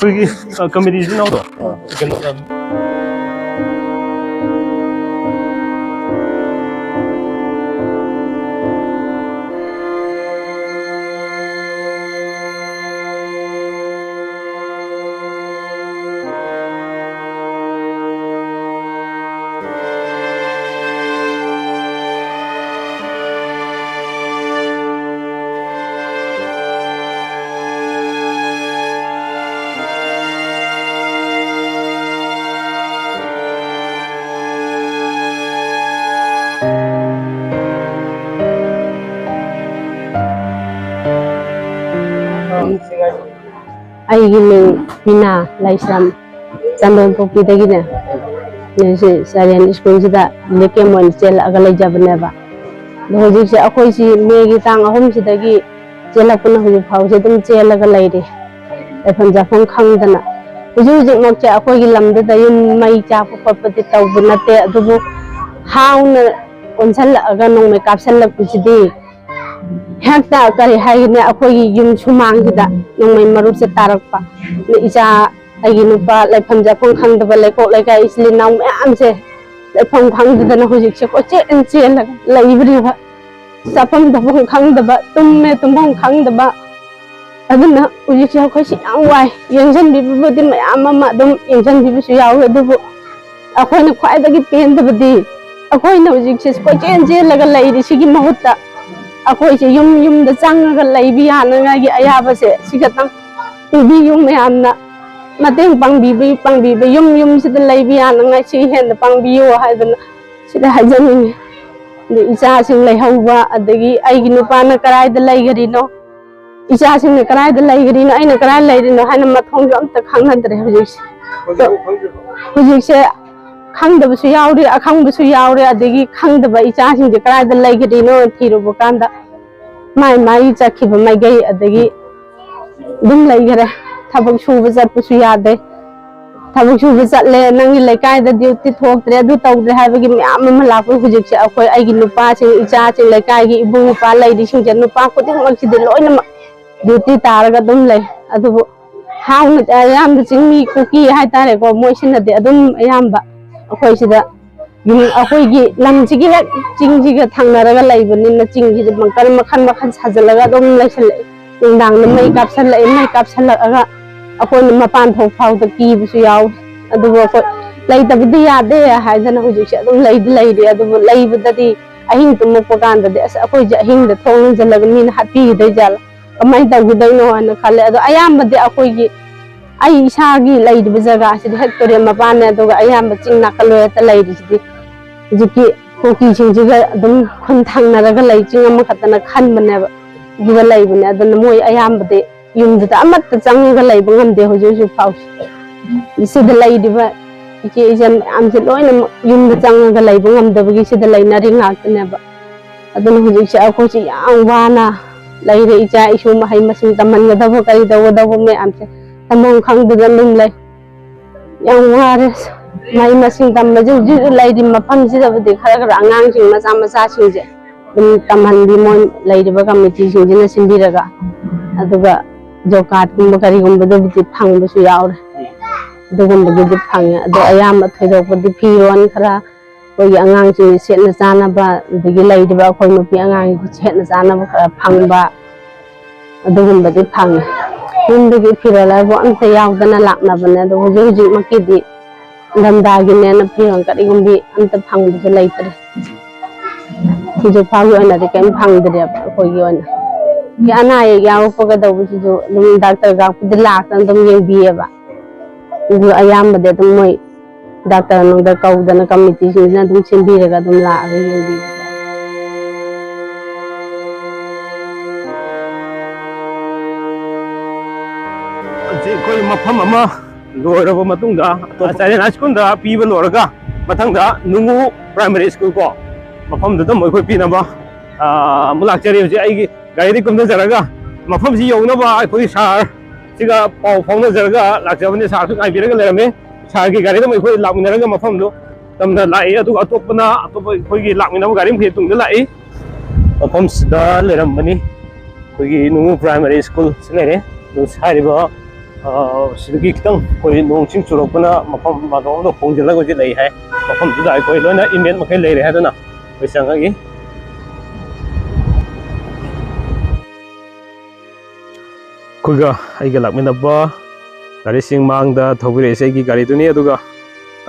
ꯑꯩꯈꯣꯏꯒꯤ, ꯑ, ꯀꯃꯤꯇꯤꯁꯤ ꯅꯧꯗꯣ? ꯑ꯫ ꯀꯩꯅꯣ, ꯑ, ꯑꯩꯒꯤ ꯃꯤꯡ ꯄꯤꯅꯥ ꯂꯥꯏꯁ꯭ꯔꯝ, ꯆꯟꯗꯣꯟꯄꯣꯛꯄꯤꯗꯒꯤꯅꯦ꯫ ꯑꯩꯁꯦ ꯆꯥꯔꯦꯟ ꯁ꯭ꯀꯨꯜꯁꯤꯗ ꯂꯦꯀꯦꯝ ꯑꯣꯏꯅ ꯆꯦꯜꯂꯛꯑꯒ ꯂꯩꯖꯕꯅꯦꯕ꯫ ꯑꯗꯣ ꯍꯧꯖꯤꯛꯁꯦ ꯑꯩꯈꯣꯏꯁꯤ ꯃꯦꯒꯤ ꯇꯥꯡ ꯑꯍꯨꯝꯁꯤꯗꯒꯤ ꯆꯦꯜꯂꯛꯄꯅ ꯍꯧꯖꯤꯛ ꯐꯥꯎꯁꯦ ꯑꯗꯨꯝ ꯆꯦꯜꯂꯒ ꯂꯩꯔꯤ, ꯂꯩꯐꯝ ꯆꯥꯐꯝ ꯈꯪꯗꯅ꯫ ꯍꯧꯖꯤꯛ ꯍꯧꯖꯤꯛꯃꯛꯁꯦ ꯑꯩꯈꯣꯏꯒꯤ ꯂꯝꯗꯨꯗ ꯌꯨꯝ ꯃꯩ ꯆꯥꯛꯄ ꯈꯣꯠꯄꯗꯤ ꯇꯧꯕ ꯅꯠꯇꯦ, ꯑꯗꯨꯕꯨ ꯍꯥꯎꯅ ꯑꯣꯟꯁꯤꯜꯂꯛꯑꯒ ꯅꯣꯡꯃꯩ ꯀꯥꯞꯁꯤꯜꯂꯛꯄꯁꯤꯗꯤ ꯍꯦꯛꯇ ꯀꯔꯤ ꯍꯥꯏꯒꯅꯤ, ꯑꯩꯈꯣꯏꯒꯤ ꯌꯨꯝ ꯁꯨꯃꯥꯡꯁꯤꯗ ꯅꯣꯡꯃꯩ ꯃꯔꯨꯁꯦ ꯇꯥꯔꯛꯄ꯫ ꯑꯗ ꯏꯆꯥ, ꯑꯩꯒꯤ ꯅꯨꯄꯥ, ꯂꯩꯐꯝ ꯆꯥꯐꯝ ꯈꯪꯗꯕ ꯂꯩꯀꯣꯛ ꯂꯩꯀꯥꯏ ꯏꯆꯤꯜ ꯏꯅꯥꯎ ꯃꯌꯥꯝꯁꯦ ꯂꯩꯐꯝ ꯈꯪꯗꯗꯅ ꯍꯧꯖꯤꯛꯁꯦ ꯀꯣꯏꯆꯦꯟ ꯆꯦꯜꯂꯒ ꯂꯩꯕꯅꯦꯕ꯫ ꯆꯥꯐꯝ ꯊꯛꯐꯝ ꯈꯪꯗꯕ, ꯇꯨꯝꯃꯦ ꯇꯨꯝꯐꯝ ꯈꯪꯗꯕ꯫ ꯑꯗꯨꯅ ꯍꯧꯖꯤꯛꯁꯦ ꯑꯩꯈꯣꯏꯁꯦ ꯌꯥꯝ ꯋꯥꯏ꯫ ꯌꯦꯡꯁꯤꯟꯕꯤꯕꯕꯨꯗꯤ ꯃꯌꯥꯝ ꯑꯃ ꯑꯗꯨꯝ ꯌꯦꯡꯁꯤꯟꯕꯤꯕꯁꯨ ꯌꯥꯎꯋꯤ, ꯑꯗꯨꯕꯨ ꯑꯩꯈꯣꯏꯅ ꯈ꯭ꯋꯥꯏꯗꯒꯤ ꯄꯦꯟꯗꯕꯗꯤ ꯑꯩꯈꯣꯏꯅ ꯍꯧꯖꯤꯛꯁꯦ ꯀꯣꯏꯆꯦꯟ ꯆꯦꯜꯂꯒ ꯂꯩꯔꯤꯁꯤꯒꯤ ꯃꯍꯨꯠꯇ ꯑꯩꯈꯣꯏꯁꯦ ꯌꯨꯝ ꯌꯨꯝꯗ ꯆꯪꯉꯒ ꯂꯩꯕ ꯌꯥꯅꯉꯥꯏꯒꯤ ꯑꯌꯥꯕꯁꯦ ꯁꯤ ꯈꯛꯇꯪ ꯄꯤꯕꯤꯌꯨ꯫ ꯃꯌꯥꯝꯅ ꯃꯇꯦꯡ ꯄꯥꯡꯕꯤꯕ, ꯄꯥꯡꯕꯤꯕ ꯌꯨꯝ ꯌꯨꯝꯁꯤꯗ ꯂꯩꯕ ꯌꯥꯅꯉꯥꯏ ꯁꯤ ꯍꯦꯟꯅ ꯄꯥꯡꯕꯤꯌꯨ ꯍꯥꯏꯗꯅ ꯁꯤꯗ ꯍꯥꯏꯖꯅꯤꯡꯉꯤ꯫ ꯑꯗꯩ ꯏꯆꯥꯁꯤꯡ ꯂꯩꯍꯧꯕ, ꯑꯗꯒꯤ ꯑꯩꯒꯤ ꯅꯨꯄꯥꯅ ꯀꯗꯥꯏꯗ ꯂꯩꯈꯔꯤꯅꯣ, ꯏꯆꯥꯁꯤꯡꯅ ꯀꯗꯥꯏꯗ ꯂꯩꯈ꯭ꯔꯤꯅꯣ, ꯑꯩꯅ ꯀꯗꯥꯏ ꯂꯩꯔꯤꯅꯣ ꯍꯥꯏꯅ ꯃꯊꯣꯡꯁꯨ ꯑꯝꯇ ꯈꯪꯅꯗ꯭ꯔꯦ ꯍꯧꯖꯤꯛꯁꯦ꯫ ꯍꯧꯖꯤꯛꯁꯦ ꯈꯪꯗꯕꯁꯨ ꯌꯥꯎꯔꯤ, ꯑꯈꯪꯕꯁꯨ ꯌꯥꯎꯔꯤ, ꯑꯗꯒꯤ ꯈꯪꯗꯕ ꯏꯆꯥꯁꯤꯡꯁꯦ ꯀꯗꯥꯏꯗ ꯂꯩꯈ꯭ꯔꯤꯅꯣ ꯊꯤꯔꯨꯕ ꯀꯥꯟꯗ ꯃꯥꯏ ꯃꯥꯏ ꯆꯠꯈꯤꯕ ꯃꯥꯏꯀꯩ, ꯑꯗꯒꯤ ꯑꯗꯨꯝ ꯂꯩꯈꯔꯦ꯫ ꯊꯕꯛ ꯁꯨꯕ ꯆꯠꯄꯁꯨ ꯌꯥꯗꯦ꯫ ꯊꯕꯛ ꯁꯨꯕ ꯆꯠꯂꯦ, ꯅꯪꯒꯤ ꯂꯩꯀꯥꯏꯗ ꯗ꯭ꯌꯨꯇꯤ ꯊꯣꯛꯇ꯭ꯔꯦ, ꯑꯗꯨ ꯇꯧꯗ꯭ꯔꯦ ꯍꯥꯏꯕꯒꯤ ꯃꯌꯥꯝ ꯑꯃ ꯂꯥꯛꯄ꯫ ꯍꯧꯖꯤꯛꯁꯦ ꯑꯩꯈꯣꯏ, ꯑꯩꯒꯤ ꯅꯨꯄꯥꯁꯤꯡ, ꯏꯆꯥꯁꯤꯡ, ꯂꯩꯀꯥꯏꯒꯤ ꯏꯕꯨꯡ ꯏꯄ꯭ꯋꯥ ꯂꯩꯔꯤꯁꯤꯡꯁꯦ, ꯅꯨꯄꯥ ꯈꯨꯗꯤꯡꯃꯛꯁꯤꯗꯤ ꯂꯣꯏꯅꯃꯛ ꯗ꯭ꯌꯨꯇꯤ ꯇꯥꯔꯒ ꯑꯗꯨꯝ ꯂꯩ꯫ ꯑꯗꯨꯕꯨ ꯍꯥꯎꯅ, ꯑꯌꯥꯝꯕ ꯆꯤꯡꯃꯤ ꯀꯨꯀꯤ ꯍꯥꯏꯇꯥꯔꯦꯀꯣ, ꯃꯣꯏꯁꯤꯅꯗꯤ ꯑꯗꯨꯝ ꯑꯌꯥꯝꯕ ꯑꯩꯈꯣꯏ ꯁꯤꯗ ꯌꯨꯝ, ꯑꯩꯈꯣꯏꯒꯤ ꯂꯝꯁꯤꯒꯤ ꯍꯦꯛ ꯆꯤꯡꯁꯤꯒ ꯊꯪꯅꯔꯒ ꯂꯩꯕꯅꯤꯅ ꯆꯤꯡꯁꯤꯗ ꯕꯪꯀꯔ ꯃꯈꯜ ꯃꯈꯜ ꯁꯥꯖꯤꯜꯂꯒ ꯑꯗꯨꯝ ꯂꯩꯁꯜꯂꯛꯑꯦ꯫ ꯅꯨꯡꯗꯥꯡꯗ ꯃꯩ ꯀꯥꯞꯁꯜꯂꯛꯑꯦ, ꯃꯩ ꯀꯥꯞꯁꯜꯂꯛꯑꯒ ꯑꯩꯈꯣꯏꯅ ꯃꯄꯥꯟ ꯊꯣꯛ ꯐꯥꯎꯗ ꯀꯤꯕꯁꯨ ꯌꯥꯎꯋꯤ꯫ ꯑꯗꯨꯕꯨ ꯑꯩꯈꯣꯏ ꯂꯩꯇꯕꯗꯤ ꯌꯥꯗꯦ ꯍꯥꯏꯗꯅ ꯍꯧꯖꯤꯛꯁꯦ ꯑꯗꯨꯝ ꯂꯩꯗꯤ ꯂꯩꯔꯤ꯫ ꯑꯗꯨꯕꯨ ꯂꯩꯕꯗꯗꯤ ꯑꯍꯤꯡ ꯇꯨꯝꯃꯛꯄ ꯀꯥꯟꯗꯗꯤ ꯑꯁ ꯑꯩꯈꯣꯏꯁꯦ ꯑꯍꯤꯡꯗ ꯊꯣꯡ ꯂꯣꯟꯁꯤꯜꯂꯒ ꯃꯤꯅ ꯍꯥꯠꯄꯤꯈꯤꯗꯣꯏ ꯖꯥꯠꯂꯥ, ꯀꯃꯥꯏꯅ ꯇꯧꯈꯤꯗꯣꯏꯅꯣ ꯍꯥꯏꯅ ꯈꯜꯂꯦ꯫ ꯑꯗꯣ ꯑꯌꯥꯝꯕꯗꯤ ꯑꯩꯈꯣꯏꯒꯤ, ꯑꯩ ꯏꯁꯥꯒꯤ ꯂꯩꯔꯤꯕ ꯖꯒꯥꯁꯤꯗꯤ ꯍꯦꯛ ꯇꯨꯔꯦꯜ ꯃꯄꯥꯟꯅꯦ, ꯑꯗꯨꯒ ꯑꯌꯥꯝꯕ ꯆꯤꯡ ꯅꯥꯀꯜ ꯂꯣꯏꯔꯇ ꯂꯩꯔꯤꯁꯤꯗꯤ ꯍꯧꯖꯤꯛꯀꯤ ꯀꯨꯀꯤꯁꯤꯡꯁꯤꯒ ꯑꯗꯨꯝ ꯈꯨꯟ ꯊꯪꯅꯔꯒ ꯂꯩ, ꯆꯤꯡ ꯑꯃꯈꯛꯇꯅ ꯈꯟꯕꯅꯦꯕ, ꯑꯗꯨꯗ ꯂꯩꯕꯅꯦ꯫ ꯑꯗꯨꯅ ꯃꯣꯏ ꯑꯌꯥꯝꯕꯗꯤ ꯌꯨꯝꯗꯨꯗ ꯑꯃꯠꯇ ꯆꯪꯉꯒ ꯂꯩꯕ ꯉꯝꯗꯦ ꯍꯧꯖꯤꯛ ꯍꯧꯖꯤꯛ ꯐꯥꯎꯁꯦ꯫ ꯁꯤꯗ ꯂꯩꯔꯤꯕ ꯏꯆꯦ ꯏꯆꯟ ꯃꯌꯥꯝꯁꯦ ꯂꯣꯏꯅꯃꯛ ꯌꯨꯝꯗ ꯆꯪꯉꯒ ꯂꯩꯕ ꯉꯝꯗꯕꯒꯤ ꯁꯤꯗ ꯂꯩꯅꯔꯤ ꯉꯥꯛꯇꯅꯦꯕ꯫ ꯑꯗꯨꯅ ꯍꯧꯖꯤꯛꯁꯦ ꯑꯩꯈꯣꯏꯁꯦ ꯌꯥꯝ ꯋꯥꯅ ꯂꯩꯔꯦ꯫ ꯏꯆꯥ ꯏꯁꯨ ꯃꯍꯩ ꯃꯁꯤꯡ ꯇꯝꯍꯟꯒꯗꯕ ꯀꯔꯤ ꯇꯧꯒꯗꯕ ꯃꯌꯥꯝꯁꯦ ꯇꯝꯐꯝ ꯈꯪꯗꯗꯅ ꯑꯗꯨꯝ ꯂꯩ꯫ ꯌꯥꯝ ꯋꯥꯔꯦ꯫ ꯃꯍꯩ ꯃꯁꯤꯡ ꯇꯝꯕꯁꯦ ꯍꯧꯖꯤꯛ ꯍꯧꯖꯤꯛ ꯂꯩꯔꯤꯕ ꯃꯐꯝꯁꯤꯗꯕꯨꯗꯤ ꯈꯔ ꯈꯔ ꯑꯉꯥꯡꯁꯤꯡ ꯃꯆꯥ ꯃꯆꯥꯁꯤꯡꯁꯦ ꯑꯗꯨꯝ ꯇꯝꯍꯟꯕꯤ, ꯃꯣꯏ ꯂꯩꯔꯤꯕ ꯀꯃꯤꯇꯤꯁꯤꯡꯁꯤꯅ ꯁꯤꯟꯕꯤꯔꯒ꯫ ꯑꯗꯨꯒ ꯖꯣꯕ ꯀꯥꯔꯗꯀꯨꯝꯕ ꯀꯔꯤꯒꯨꯝꯕꯗꯕꯨꯗꯤ ꯐꯪꯕꯁꯨ ꯌꯥꯎꯔꯦ꯫ ꯑꯗꯨꯒꯨꯝꯕꯗꯨꯗꯤ ꯐꯪꯉꯦ꯫ ꯑꯗꯣ ꯑꯌꯥꯝꯕ ꯊꯣꯏꯗꯣꯛꯄꯗꯤ ꯐꯤꯔꯣꯜ ꯈꯔ, ꯑꯩꯈꯣꯏꯒꯤ ꯑꯉꯥꯡꯁꯤꯡꯒꯤ ꯁꯦꯠꯅ ꯆꯥꯅꯕ, ꯑꯗꯒꯤ ꯂꯩꯔꯤꯕ ꯑꯩꯈꯣꯏ ꯅꯨꯄꯤ ꯑꯉꯥꯡꯒꯤ ꯁꯦꯠꯅ ꯆꯥꯅꯕ ꯈꯔ ꯐꯪꯕ, ꯑꯗꯨꯒꯨꯝꯕꯗꯤ ꯐꯪꯉꯦ꯫ ꯌꯨꯝꯗꯒꯤ ꯐꯤꯔꯣꯜ ꯍꯥꯏꯕꯨ ꯑꯝꯇ ꯌꯥꯎꯗꯅ ꯂꯥꯛꯅꯕꯅꯦ꯫ ꯑꯗꯣ ꯍꯧꯖꯤꯛ ꯍꯧꯖꯤꯛꯃꯛꯀꯤꯗꯤ ꯏꯪꯊꯝꯊꯥꯒꯤꯅꯦꯅ ꯐꯤꯔꯣꯜ ꯀꯔꯤꯒꯨꯝꯕꯤ ꯑꯝꯇ ꯐꯪꯕꯁꯨ ꯂꯩꯇ꯭ꯔꯦ꯫ ꯍꯧꯖꯤꯛ ꯐꯥꯎꯒꯤ ꯑꯣꯏꯅꯗꯤ ꯀꯔꯤꯝ ꯐꯪꯗ꯭ꯔꯦꯕ ꯑꯩꯈꯣꯏꯒꯤ ꯑꯣꯏꯅ꯫ ꯑꯅꯥ ꯑꯌꯦꯛ ꯌꯥꯎꯔꯛꯄꯒ ꯇꯧꯕꯁꯤꯁꯨ ꯑꯗꯨꯝ ꯗꯥꯛꯇꯔ ꯀꯥꯞꯄꯗ ꯂꯥꯛꯇꯅ ꯑꯗꯨꯝ ꯌꯦꯡꯕꯤꯌꯦꯕ꯫ ꯑꯗꯨ ꯑꯌꯥꯝꯕꯗꯤ ꯑꯗꯨꯝ ꯃꯣꯏ ꯗꯥꯛꯇꯔ ꯅꯨꯡꯗ ꯀꯧꯗꯅ ꯀꯃꯤꯇꯤꯁꯤꯡꯁꯤꯅ ꯑꯗꯨꯝ ꯁꯤꯟꯕꯤꯔꯒ ꯑꯗꯨꯝ ꯂꯥꯛꯑꯒ ꯌꯦꯡꯕꯤꯕ꯫ ꯍꯧꯖꯤꯛ ꯑꯩꯈꯣꯏ ꯃꯐꯝ ꯑꯃ ꯂꯣꯏꯔꯕ ꯃꯇꯨꯡꯗ, ꯑꯇꯣꯞꯄ ꯆꯥꯏꯜ ꯍꯥꯏ ꯁ꯭ꯀꯨꯜꯗ ꯄꯤꯕ ꯂꯣꯏꯔꯒ, ꯃꯊꯪꯗ ꯅꯨꯡꯉꯨ ꯄ꯭ꯔꯥꯏꯃꯥꯔꯤ ꯁ꯭ꯀꯨꯜ ꯀꯣ, ꯃꯐꯝꯗꯨꯗ ꯑꯃꯨꯛ ꯑꯩꯈꯣꯏ ꯄꯤꯅꯕ, ꯑꯥ, ꯑꯃꯨꯛ ꯂꯥꯛꯆꯔꯤ꯫ ꯍꯧꯖꯤꯛ ꯑꯩꯒꯤ ꯒꯥꯔꯤꯗꯒꯤ ꯀꯨꯝꯊꯖꯔꯒ ꯃꯐꯝꯁꯤ ꯌꯧꯅꯕ ꯑꯩꯈꯣꯏ ꯁꯥꯔ ꯁꯤꯒ ꯄꯥꯎ ꯐꯥꯎꯅꯖꯔꯒ ꯂꯥꯛꯆꯕꯅꯤ꯫ ꯁꯥꯔꯁꯨ ꯉꯥꯏꯕꯤꯔꯒ ꯂꯩꯔꯝꯃꯤ꯫ ꯁꯥꯔꯒꯤ ꯒꯥꯔꯤꯗ ꯑꯃꯨꯛ ꯑꯩꯈꯣꯏ ꯂꯥꯛꯃꯤꯟꯅꯔꯒ ꯃꯐꯝꯗꯨ ꯇꯝꯅ ꯂꯥꯛꯏ꯫ ꯑꯗꯨꯒ ꯑꯇꯣꯞꯄꯅ, ꯑꯇꯣꯞꯄ ꯑꯩꯈꯣꯏꯒꯤ ꯂꯥꯛꯃꯤꯟꯅꯕ ꯒꯥꯔꯤ ꯃꯈꯩ ꯇꯨꯡꯗ ꯂꯥꯛꯏ꯫ ꯃꯐꯝꯁꯤꯗ ꯂꯩꯔꯝꯕꯅꯤ꯫ ꯑꯩꯈꯣꯏꯒꯤ ꯅꯨꯡꯉꯨ ꯄ꯭ꯔꯥꯏꯃꯥꯔꯤ ꯁ꯭ꯀꯨꯜ ꯁꯤ ꯂꯩꯔꯦ꯫ ꯑꯗꯨ ꯍꯥꯏꯔꯤꯕ, ꯑ, ꯁꯤꯗꯒꯤ ꯈꯤꯇꯪ ꯑꯩꯈꯣꯏ ꯅꯣꯡ ꯆꯤꯡ ꯆꯨꯔꯛꯄꯅ ꯃꯐꯝ ꯃꯥꯗꯣꯝꯗ ꯍꯣꯡꯖꯤꯜꯂꯒ ꯍꯧꯖꯤꯛ ꯂꯩ ꯍꯥꯏ꯫ ꯃꯐꯝꯗꯨꯗ ꯑꯩꯈꯣꯏ ꯂꯣꯏꯅ ꯏꯃꯦꯠ ꯃꯈꯩ ꯂꯩꯔꯦ ꯍꯥꯏꯗꯨꯅ ꯑꯩꯈꯣꯏ ꯆꯪꯉꯛꯏ꯫ ꯑꯩꯈꯣꯏꯒ, ꯑꯩꯒ ꯂꯥꯛꯃꯤꯟꯅꯕ ꯒꯥꯔꯤꯁꯤꯡ ꯃꯥꯡꯗ ꯊꯧꯕꯤꯔꯛꯏꯁꯦ ꯑꯩꯒꯤ ꯒꯥꯔꯤꯗꯨꯅꯤ꯫ ꯑꯗꯨꯒ,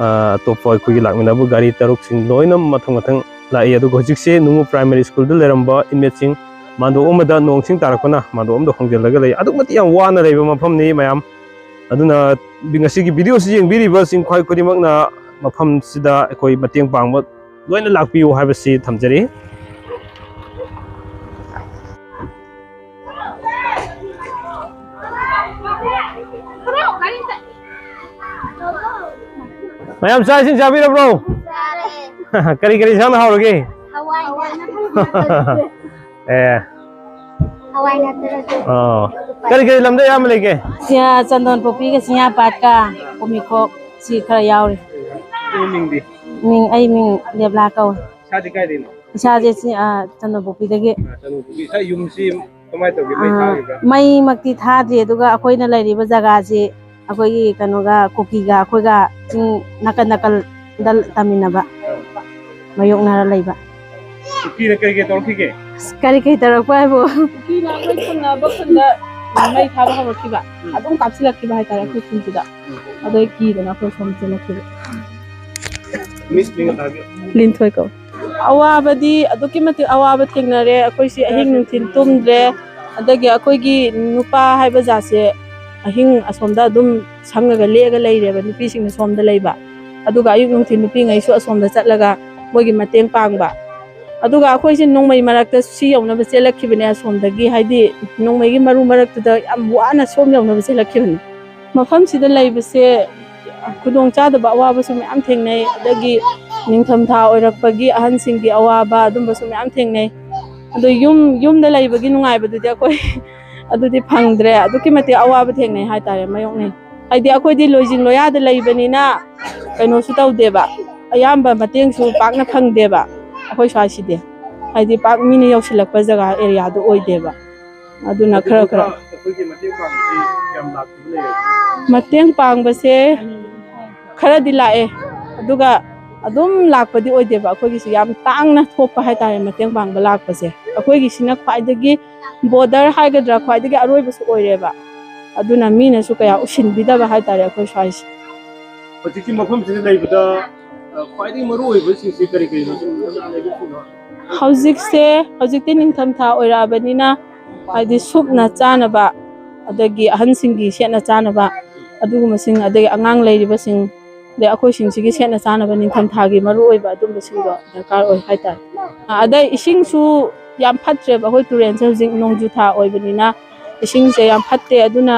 ꯑ, ꯑꯇꯣꯞꯄ ꯑꯩꯈꯣꯏꯒꯤ ꯂꯥꯛꯃꯤꯟꯅꯕ ꯒꯥꯔꯤ ꯇꯔꯨꯛꯁꯤꯡ ꯂꯣꯏꯅ ꯃꯊꯪ ꯃꯊꯪ ꯂꯥꯛꯏ꯫ ꯑꯗꯨꯒ ꯍꯧꯖꯤꯛꯁꯦ ꯅꯨꯡꯉꯨ ꯄ꯭ꯔꯥꯏꯃꯥꯔꯤ ꯁ꯭ꯀꯨꯜꯗ ꯂꯩꯔꯝꯕ ꯏꯃꯦꯠꯁꯤꯡ ꯃꯥꯟꯗꯣꯞ ꯑꯃꯗ ꯅꯣꯡ ꯁꯤꯡ ꯇꯥꯔꯛꯄꯅ ꯃꯥꯟꯗꯣꯞ ꯑꯃꯗ ꯍꯣꯡꯖꯤꯜꯂꯒ ꯂꯩ꯫ ꯑꯗꯨꯛ ꯃꯇꯤꯛ ꯌꯥꯝ ꯋꯥꯅ ꯂꯩꯕ ꯃꯐꯝꯅꯤ ꯃꯌꯥꯝ꯫ ꯑꯗꯨꯅ ꯉꯁꯤꯒꯤ ꯚꯤꯗꯤꯑꯣꯁꯤ ꯌꯦꯡꯕꯤꯔꯤꯕꯁꯤꯡ ꯈ꯭ꯋꯥꯏ ꯈꯨꯗꯤꯡꯃꯛꯅ ꯃꯐꯝꯁꯤꯗ ꯑꯩꯈꯣꯏ ꯃꯇꯦꯡ ꯄꯥꯡꯕ ꯂꯣꯏꯅ ꯂꯥꯛꯄꯤꯌꯨ ꯍꯥꯏꯕꯁꯤ ꯊꯝꯖꯔꯤ꯫ ꯃꯌꯥꯝ ꯆꯥꯛ ꯏꯁꯤꯡ ꯆꯥꯕꯤꯔꯕ꯭ꯔꯣ? ꯀꯔꯤ ꯀꯔꯤ ꯏꯟꯁꯥꯡꯅ ꯍꯥꯎꯔꯒꯦ? ꯑꯦ꯫ ꯑꯣ꯫ ꯀꯔꯤ ꯀꯔꯤ ꯂꯝꯗ ꯑꯌꯥꯝꯕ ꯂꯩꯒꯦ? ꯆꯟꯗꯣꯟ ꯄꯣꯛꯄꯤꯒ ꯆꯤꯡꯌꯥ ꯄꯥꯠꯀ ꯀꯣꯃꯤꯈꯣꯛ ꯁꯤ ꯈꯔ ꯌꯥꯎꯔꯤ꯫ ꯃꯤꯡ ꯑꯩ ꯃꯤꯡ ꯗꯦꯕꯂꯥ ꯀꯧꯏ꯫ ꯏꯁꯥꯁꯦ ꯁꯤ, ꯑ, ꯆꯟꯗꯣꯟ ꯄꯣꯛꯄꯤꯗꯒꯤ꯫ ꯆꯟꯗꯣꯟ ꯄꯣꯛꯄꯤ꯫ ꯏꯁꯥ ꯌꯨꯝꯁꯤ ꯀꯃꯥꯏꯅ ꯇꯧꯒꯦ? ꯃꯩ ꯑ, ꯊꯥꯈꯤꯕ꯭ꯔꯥ? ꯃꯩꯃꯛꯇꯤ ꯊꯥꯗ꯭ꯔꯤ, ꯑꯗꯨꯒ ꯑꯩꯈꯣꯏꯅ ꯂꯩꯔꯤꯕ ꯖꯒꯥꯁꯤ ꯑꯩꯈꯣꯏꯒꯤ ꯀꯩꯅꯣꯒ, ꯀꯨꯀꯤꯒ ꯑꯩꯈꯣꯏꯒ ꯆꯤꯡ ꯅꯥꯀꯟ ꯅꯥꯀꯟꯗ ꯇꯝꯃꯤꯟꯅꯕ, ꯃꯥꯌꯣꯛꯅꯔ ꯂꯩꯕ꯫ ꯀꯨꯀꯤꯅ ꯀꯔꯤ ꯀꯔꯤ ꯇꯧꯔꯛꯈꯤꯒꯦ? ꯑꯁ, ꯀꯔꯤ ꯀꯔꯤ ꯇꯧꯔꯛꯄ ꯍꯥꯏꯕꯨ? ꯀꯨꯀꯤꯅ ꯑꯩꯈꯣꯏ ꯊꯪꯅꯕ ꯈꯨꯟꯗ ꯃꯩ ꯊꯥꯕ ꯍꯧꯔꯛꯈꯤꯕ, ꯎꯝ꯫ ꯑꯗꯨꯝ ꯀꯥꯞꯁꯤꯜꯂꯛꯈꯤꯕ ꯍꯥꯏꯇꯥꯔꯦ ꯑꯩꯈꯣꯏ ꯈꯨꯟꯁꯤꯗ꯫ ꯎꯝ꯫ ꯑꯗꯩ ꯀꯤꯗꯅ ꯑꯩꯈꯣꯏ ꯁꯣꯝ ꯆꯦꯜꯂꯛꯈꯤꯕ꯫ ꯃꯤꯁ ꯃꯤꯡ ꯑꯝꯇ ꯍꯥꯏꯕꯤꯌꯨ꯫ ꯂꯤꯟꯊꯣꯏ ꯀꯧ꯫ ꯑꯋꯥꯕꯗꯤ ꯑꯗꯨꯛꯀꯤ ꯃꯇꯤꯛ ꯑꯋꯥꯕ ꯊꯦꯡꯅꯔꯦ꯫ ꯑꯩꯈꯣꯏꯁꯤ ꯑꯍꯤꯡ ꯅꯨꯡꯊꯤꯜ ꯇꯨꯝꯗ꯭ꯔꯦ꯫ ꯑꯗꯒꯤ ꯑꯩꯈꯣꯏꯒꯤ ꯅꯨꯄꯥ ꯍꯥꯏꯕ ꯖꯥꯠꯁꯦ ꯑꯍꯤꯡ ꯑꯁꯣꯝꯗ ꯑꯗꯨꯝ ꯁꯪꯉꯒ ꯂꯦꯛꯑꯒ ꯂꯩꯔꯦꯕ, ꯅꯨꯄꯤꯁꯤꯡꯅ ꯁꯣꯝꯗ ꯂꯩꯕ꯫ ꯑꯗꯨꯒ ꯑꯌꯨꯛ ꯅꯨꯡꯊꯤꯜ ꯅꯨꯄꯤꯉꯩꯁꯨ ꯑꯁꯣꯝꯗ ꯆꯠꯂꯒ ꯃꯣꯏꯒꯤ ꯃꯇꯦꯡ ꯄꯥꯡꯕ꯫ ꯑꯗꯨꯒ ꯑꯩꯈꯣꯏꯁꯦ ꯅꯣꯡꯃꯩ ꯃꯔꯛꯇ ꯁꯤ ꯌꯧꯅꯕ ꯆꯦꯜꯂꯛꯈꯤꯕꯅꯦ ꯑꯁꯣꯝꯗꯒꯤ, ꯍꯥꯏꯗꯤ ꯅꯣꯡꯃꯩꯒꯤ ꯃꯔꯨ ꯃꯔꯛꯇꯨꯗ ꯌꯥꯝ ꯋꯥꯅ ꯁꯣꯝ ꯌꯧꯅꯕ ꯆꯦꯜꯂꯛꯈꯤꯕꯅꯦ꯫ ꯃꯐꯝꯁꯤꯗ ꯂꯩꯕꯁꯦ ꯈꯨꯗꯣꯡꯆꯥꯗꯕ ꯑꯋꯥꯕꯁꯨ ꯃꯌꯥꯝ ꯊꯦꯡꯅꯩ, ꯑꯗꯒꯤ ꯅꯤꯡꯊꯝꯊꯥ ꯑꯣꯏꯔꯛꯄꯒꯤ ꯑꯍꯟꯁꯤꯡꯒꯤ ꯑꯋꯥꯕ ꯑꯗꯨꯝꯕꯁꯨ ꯃꯌꯥꯝ ꯊꯦꯡꯅꯩ꯫ ꯑꯗꯣ ꯌꯨꯝ, ꯌꯨꯝꯗ ꯂꯩꯕꯒꯤ ꯅꯨꯡꯉꯥꯏꯕꯗꯨꯗꯤ ꯑꯩꯈꯣꯏ ꯑꯗꯨꯗꯤ ꯐꯪꯗ꯭ꯔꯦ꯫ ꯑꯗꯨꯛꯀꯤ ꯃꯇꯤꯛ ꯑꯋꯥꯕ ꯊꯦꯡꯅꯩ ꯍꯥꯏꯇꯥꯔꯦ, ꯃꯥꯌꯣꯛꯅꯩ꯫ ꯍꯥꯏꯗꯤ ꯑꯩꯈꯣꯏꯗꯤ ꯂꯣꯏꯖꯤꯡ ꯂꯣꯌꯥꯗ ꯂꯩꯕꯅꯤꯅ ꯀꯩꯅꯣꯁꯨ ꯇꯧꯗꯦꯕ, ꯑꯌꯥꯝꯕ ꯃꯇꯦꯡꯁꯨ ꯄꯥꯛꯅ ꯐꯪꯗꯦꯕ ꯑꯩꯈꯣꯏ ꯁ꯭ꯋꯥꯏꯁꯤꯗꯤ꯫ ꯍꯥꯏꯗꯤ ꯄꯥꯛ ꯃꯤꯅ ꯌꯧꯁꯤꯜꯂꯛꯄ ꯖꯒꯥ ꯑꯦꯔꯤꯌꯥꯗꯣ ꯑꯣꯏꯗꯦꯕ꯫ ꯑꯗꯨꯅ ꯈꯔ ꯈꯔ ꯑꯩꯈꯣꯏꯒꯤ ꯃꯇꯦꯡ ꯄꯥꯡꯕꯁꯤ ꯌꯥꯝ ꯂꯥꯛꯈꯤꯕ ꯂꯩꯔꯦ꯫ ꯃꯇꯦꯡ ꯄꯥꯡꯕꯁꯦ ꯈꯔꯗꯤ ꯂꯥꯛꯑꯦ, ꯑꯗꯨꯒ ꯑꯗꯨꯝ ꯂꯥꯛꯄꯗꯤ ꯑꯣꯏꯗꯦꯕ꯫ ꯑꯩꯈꯣꯏꯒꯤꯁꯨ ꯌꯥꯝ ꯇꯥꯡꯅ ꯊꯣꯛꯄ ꯍꯥꯏꯇꯥꯔꯦ ꯃꯇꯦꯡ ꯄꯥꯡꯕ ꯂꯥꯛꯄꯁꯦ꯫ ꯑꯩꯈꯣꯏꯒꯤꯁꯤꯅ ꯈ꯭ꯋꯥꯏꯗꯒꯤ ꯕꯣꯔꯗꯔ ꯍꯥꯏꯒꯗ꯭ꯔꯥ, ꯈ꯭ꯋꯥꯏꯗꯒꯤ ꯑꯔꯣꯏꯕꯁꯨ ꯑꯣꯏꯔꯦꯕ꯫ ꯑꯗꯨꯅ ꯃꯤꯅꯁꯨ ꯀꯌꯥ ꯎꯁꯤꯟꯕꯤꯗꯕ ꯍꯥꯏꯇꯥꯔꯦ ꯑꯩꯈꯣꯏ ꯁ꯭ꯋꯥꯏꯁꯦ꯫ ꯍꯧꯖꯤꯛꯀꯤ ꯃꯐꯝꯁꯤꯗ ꯂꯩꯕꯗ, ꯑ, ꯈ꯭ꯋꯥꯏꯗꯒꯤ ꯃꯔꯨ ꯑꯣꯏꯕꯁꯤꯡꯁꯦ ꯀꯔꯤ ꯀꯔꯤꯅꯣ? ꯁꯨꯝ ꯂꯩꯕꯁꯤꯡꯗꯣ꯫ ꯍꯧꯖꯤꯛꯁꯦ, ꯍꯧꯖꯤꯛꯇꯤ ꯅꯤꯡꯊꯝꯊꯥ ꯑꯣꯏꯔꯛꯑꯕꯅꯤꯅ, ꯍꯥꯏꯗꯤ ꯁꯨꯞꯅ ꯆꯥꯅꯕ, ꯑꯗꯒꯤ ꯑꯍꯟꯁꯤꯡꯒꯤ ꯁꯦꯠꯅ ꯆꯥꯅꯕ, ꯑꯗꯨꯒꯨꯝꯕꯁꯤꯡ, ꯑꯗꯒꯤ ꯑꯉꯥꯡ ꯂꯩꯔꯤꯕꯁꯤꯡ, ꯑꯗꯩ ꯑꯩꯈꯣꯏꯁꯤꯡꯁꯤꯒꯤ ꯁꯦꯠꯅ ꯆꯥꯅꯕ ꯅꯤꯡꯊꯝꯊꯥꯒꯤ ꯃꯔꯨ ꯑꯣꯏꯕ ꯑꯗꯨꯝꯕꯁꯤꯡꯗꯣ ꯗꯔꯀꯥꯔ ꯑꯣꯏ ꯍꯥꯏꯇꯥꯔꯦ꯫ ꯑꯗꯩ ꯏꯁꯤꯡꯁꯨ ꯌꯥꯝ ꯐꯠꯇ꯭ꯔꯦꯕ, ꯑꯩꯈꯣꯏ ꯇꯨꯔꯦꯟꯁꯦ ꯍꯧꯖꯤꯛ ꯅꯣꯡꯖꯨ ꯊꯥ ꯑꯣꯏꯕꯅꯤꯅ ꯏꯁꯤꯡꯁꯦ ꯌꯥꯝ ꯐꯠꯇꯦ꯫ ꯑꯗꯨꯅ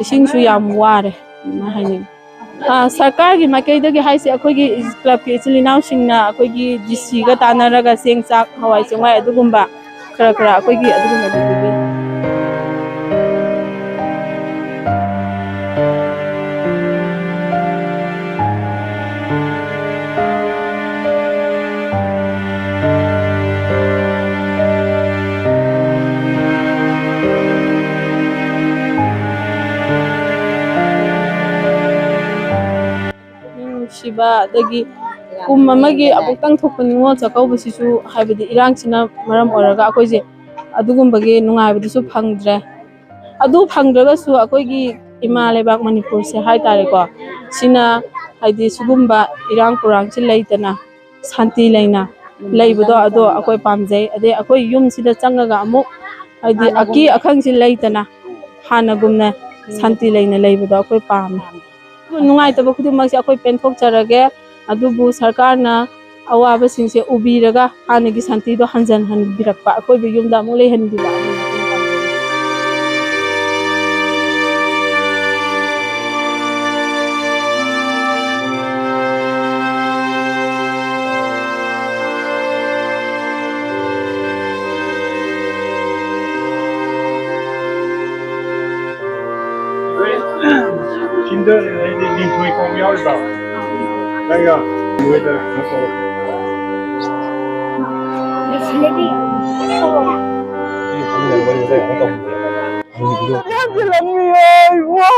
ꯏꯁꯤꯡꯁꯨ ꯌꯥꯝ ꯋꯥꯔꯦ, ꯑꯗꯨꯃꯥꯏꯅ ꯍꯥꯏꯅꯤꯡꯉꯤ꯫ ꯑꯥ, ꯁꯔꯀꯥꯔꯒꯤ ꯃꯥꯏꯀꯩꯗꯒꯤ ꯍꯥꯏꯁꯦ, ꯑꯩꯈꯣꯏꯒꯤ clubꯀꯤ ꯏꯆꯤꯜ ꯏꯅꯥꯎꯁꯤꯡꯅ ꯑꯩꯈꯣꯏꯒꯤ D Cꯒ ꯇꯥꯟꯅꯔꯒ ꯆꯦꯡ, ꯆꯥꯛ, ꯍꯋꯥꯏ ꯆꯦꯡꯋꯥꯏ ꯑꯗꯨꯒꯨꯝꯕ ꯈꯔ ꯈꯔ ꯑꯩꯈꯣꯏꯒꯤ ꯑꯗꯨꯒꯨꯝꯕꯗꯤ ꯄꯤꯕꯤ꯫ ꯄꯨꯛꯅꯤꯡ ꯅꯨꯡꯁꯤꯕ, ꯑꯗꯒꯤ ꯀꯨꯝ ꯑꯃꯒꯤ ꯑꯃꯨꯛꯇꯪ ꯊꯣꯛꯄ ꯅꯤꯉꯣꯜ ꯆꯥꯛꯀꯧꯕꯁꯤꯁꯨ, ꯍꯥꯏꯕꯗꯤ ꯏꯔꯥꯡꯁꯤꯅ ꯃꯔꯝ ꯑꯣꯏꯔꯒ ꯑꯩꯈꯣꯏꯁꯦ ꯑꯗꯨꯒꯨꯝꯕꯒꯤ ꯅꯨꯡꯉꯥꯏꯕꯗꯨꯁꯨ ꯐꯪꯗ꯭ꯔꯦ꯫ ꯑꯗꯨ ꯐꯪꯗ꯭ꯔꯒꯁꯨ ꯑꯩꯈꯣꯏꯒꯤ ꯏꯃꯥ ꯂꯩꯕꯥꯛ ꯃꯅꯤꯄꯨꯔꯁꯦ ꯍꯥꯏ ꯇꯥꯔꯦꯀꯣ, ꯁꯤꯅ ꯍꯥꯏꯗꯤ ꯁꯤꯒꯨꯝꯕ ꯏꯔꯥꯡ ꯄꯨꯔꯥꯡꯁꯤ ꯂꯩꯇꯅ ꯁꯥꯟꯇꯤ ꯂꯩꯅ ꯂꯩꯕꯗꯣ, ꯑꯗꯣ ꯑꯩꯈꯣꯏ ꯄꯥꯝꯖꯩ꯫ ꯑꯗꯩ ꯑꯩꯈꯣꯏ ꯌꯨꯝꯁꯤꯗ ꯆꯪꯉꯒ ꯑꯃꯨꯛ ꯍꯥꯏꯗꯤ ꯑꯀꯤ ꯑꯈꯪꯁꯤ ꯂꯩꯇꯅ ꯍꯥꯟꯅꯒꯨꯝꯅ ꯁꯥꯟꯇꯤ ꯂꯩꯅ ꯂꯩꯕꯗꯣ ꯑꯩꯈꯣꯏ ꯄꯥꯝꯃꯦ꯫ ꯅꯨꯡꯉꯥꯏꯇꯕ ꯈꯨꯗꯤꯡꯃꯛꯁꯦ ꯑꯩꯈꯣꯏ ꯄꯦꯟꯊꯣꯛꯆꯔꯒꯦ, ꯑꯗꯨꯕꯨ ꯁꯔꯀꯥꯔꯅ ꯑꯋꯥꯕꯁꯤꯡꯁꯦ ꯎꯕꯤꯔꯒ ꯍꯥꯟꯅꯒꯤ ꯁꯥꯟꯇꯤꯗꯣ ꯍꯟꯖꯤꯟꯍꯟꯕꯤꯔꯛꯄ, ꯑꯩꯈꯣꯏꯕꯨ ꯌꯨꯝꯗ ꯑꯃꯨꯛ ꯂꯩꯍꯟꯕꯤꯕ꯫ ꯁꯤꯗ ꯍꯥꯏꯗꯤ ꯂꯤꯟꯊꯣꯏ ꯀꯧꯕ ꯌꯥꯎꯔꯤꯕ꯭ꯔꯣ? ꯅꯪꯒ ꯅꯣꯏꯗ ꯀꯩꯅꯣ ꯇꯧꯔꯣ꯫ ꯁꯤ ꯐꯝꯃꯤꯟꯅꯔꯒ ꯋꯥꯔꯤ ꯋꯥꯇꯥꯏ ꯑꯃꯨꯛ ꯇꯧꯍꯟꯁꯦ꯫ ꯌꯥꯝ ꯊꯤꯜꯂꯝꯃꯤꯌꯦ, ꯏꯕꯨꯡꯉꯣ꯫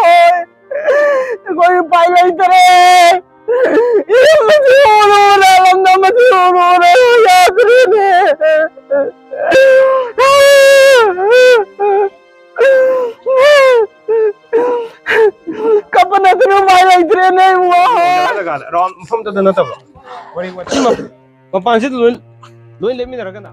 ꯑꯩꯈꯣꯏ ꯎꯄꯥꯏ ꯂꯩꯇꯔꯦ꯫ ꯏꯔꯝꯕꯁꯤ ꯎꯔꯨꯔꯦ, ꯂꯝꯗꯝ ꯑꯁꯤ ꯎꯔꯨꯔꯦ, ꯌꯥꯗ꯭ꯔꯦꯅꯦ꯫ ꯀꯞꯄ ꯅꯠꯇꯅ ꯎꯄꯥꯏ ꯂꯩꯇ꯭ꯔꯦꯅꯦ, ꯏꯕꯨꯡꯉꯣ꯫ ꯖꯒꯥ ꯖꯒꯥꯗ, ꯔꯥꯎꯟ ꯃꯐꯝꯗꯨꯗ ꯅꯠꯇꯕ꯫ ꯋꯥꯔꯤ ꯋꯥꯇꯥꯏ꯫ ꯃꯄꯥꯟꯁꯤꯗ ꯂꯣꯏ, ꯂꯣꯏ ꯂꯦꯞꯃꯤꯟꯅꯔꯒꯅ꯫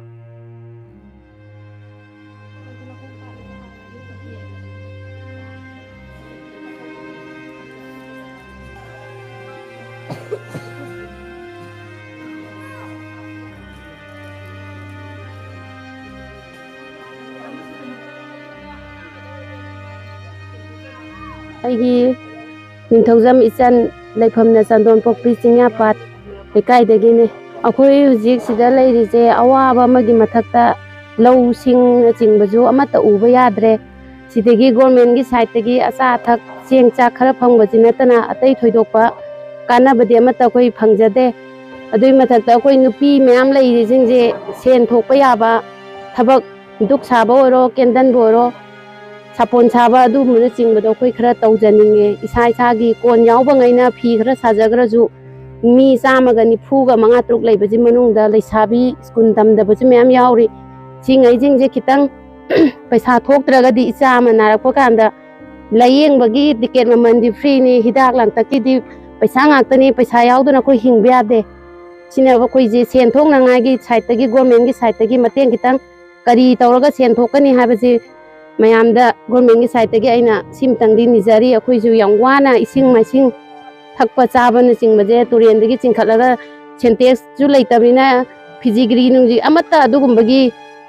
ꯑꯩꯒꯤ ꯅꯤꯡꯊꯧꯖꯝ ꯏꯆꯟ, ꯂꯩꯐꯝꯅ ꯆꯟꯗꯣꯟꯄꯣꯛꯄꯤ ꯆꯤꯡꯌꯥꯄꯥꯠ ꯂꯩꯀꯥꯏꯗꯒꯤꯅꯤ꯫ ꯑꯩꯈꯣꯏ ꯍꯧꯖꯤꯛ ꯁꯤꯗ ꯂꯩꯔꯤꯁꯦ ꯑꯋꯥꯕ ꯑꯃꯒꯤ ꯃꯊꯛꯇ ꯂꯧꯁꯤꯡꯅꯆꯤꯡꯕꯁꯨ ꯑꯃꯠꯇ ꯎꯕ ꯌꯥꯗ꯭ꯔꯦ꯫ ꯁꯤꯗꯒꯤ ꯒꯣꯔꯃꯦꯟꯒꯤ ꯁꯥꯏꯠꯇꯒꯤ ꯑꯆꯥ ꯑꯊꯛ, ꯆꯦꯡ ꯆꯥꯛ ꯈꯔ ꯐꯪꯕꯁꯤ ꯅꯠꯇꯅ ꯑꯇꯩ ꯊꯣꯏꯗꯣꯛꯄ ꯀꯥꯟꯅꯕꯗꯤ ꯑꯃꯠꯇ ꯑꯩꯈꯣꯏ ꯐꯪꯖꯗꯦ꯫ ꯑꯗꯨꯒꯤ ꯃꯊꯛꯇ ꯑꯩꯈꯣꯏ ꯅꯨꯄꯤ ꯃꯌꯥꯝ ꯂꯩꯔꯤꯁꯤꯡꯁꯦ ꯁꯦꯟ ꯊꯣꯛꯄ ꯌꯥꯕ ꯊꯕꯛ, ꯙꯨꯛ ꯁꯥꯕ ꯑꯣꯏꯔꯣ, ꯀꯦꯟꯗꯜꯕꯨ ꯑꯣꯏꯔꯣ, ꯁꯥꯄꯣꯟ ꯁꯥꯕ ꯑꯗꯨꯒꯨꯝꯕꯅꯆꯤꯡꯕꯗꯣ ꯑꯩꯈꯣꯏ ꯈꯔ ꯇꯧꯖꯅꯤꯡꯉꯦ꯫ ꯏꯁꯥ ꯏꯁꯥꯒꯤ ꯀꯣꯟ ꯌꯥꯎꯕꯉꯩꯅ ꯐꯤ ꯈꯔ ꯁꯥꯖꯈ꯭ꯔꯁꯨ, ꯃꯤ ꯆꯥꯝꯃꯒ ꯅꯤꯐꯨꯒ ꯃꯉꯥ ꯇꯔꯨꯛ ꯂꯩꯕꯁꯤ ꯃꯅꯨꯡꯗ ꯂꯩꯁꯥꯕꯤ ꯁ꯭ꯀꯨꯜ ꯇꯝꯗꯕꯁꯨ ꯃꯌꯥꯝ ꯌꯥꯎꯔꯤ꯫ ꯁꯤꯉꯩꯁꯤꯡꯁꯦ ꯈꯤꯇꯪ ꯄꯩꯁꯥ ꯊꯣꯛꯇ꯭ꯔꯒꯗꯤ, ꯏꯆꯥ ꯑꯃ ꯅꯥꯔꯛꯄ ꯀꯥꯟꯗ ꯂꯥꯏꯌꯦꯡꯕꯒꯤ ꯇꯤꯀꯦꯠ ꯃꯃꯜꯗꯤ ꯐ꯭ꯔꯤꯅꯤ, ꯍꯤꯗꯥꯛ ꯂꯥꯡꯊꯛꯀꯤꯗꯤ ꯄꯩꯁꯥ ꯉꯥꯛꯇꯅꯤ, ꯄꯩꯁꯥ ꯌꯥꯎꯗꯅ ꯑꯩꯈꯣꯏ ꯍꯤꯡꯕ ꯌꯥꯗꯦ꯫ ꯁꯤꯅ ꯑꯩꯈꯣꯏꯁꯦ ꯁꯦꯟ ꯊꯣꯛꯅꯉꯥꯏꯒꯤ ꯁꯥꯏꯠꯇꯒꯤ, ꯒꯣꯔꯃꯦꯟꯒꯤ ꯁꯥꯏꯠꯇꯒꯤ ꯃꯇꯦꯡ ꯈꯤꯇꯪ ꯀꯔꯤ ꯇꯧꯔꯒ ꯁꯦꯟ ꯊꯣꯛꯀꯅꯤ ꯍꯥꯏꯕꯁꯤ ꯃꯌꯥꯝꯗ ꯒꯣꯔꯃꯦꯟꯒꯤ ꯁꯥꯏꯠꯇꯒꯤ ꯑꯩꯅ ꯁꯤꯃꯇꯪꯗꯤ ꯅꯤꯖꯔꯤ꯫ ꯑꯩꯈꯣꯏꯁꯨ ꯌꯥꯝ ꯋꯥꯅ ꯏꯁꯤꯡ ꯃꯥꯏꯁꯤꯡ ꯊꯛꯄ ꯆꯥꯕꯅꯆꯤꯡꯕꯁꯦ ꯇꯨꯔꯦꯟꯗꯒꯤ ꯆꯤꯡꯈꯠꯂꯒ, ꯁꯦꯟꯇꯦꯛꯁꯁꯨ ꯂꯩꯇꯕꯅꯤꯅ ꯐꯤꯖꯤ ꯒ꯭ꯔꯤ ꯅꯨꯡꯖꯤ ꯑꯃꯠꯇ ꯑꯗꯨꯒꯨꯝꯕꯒꯤ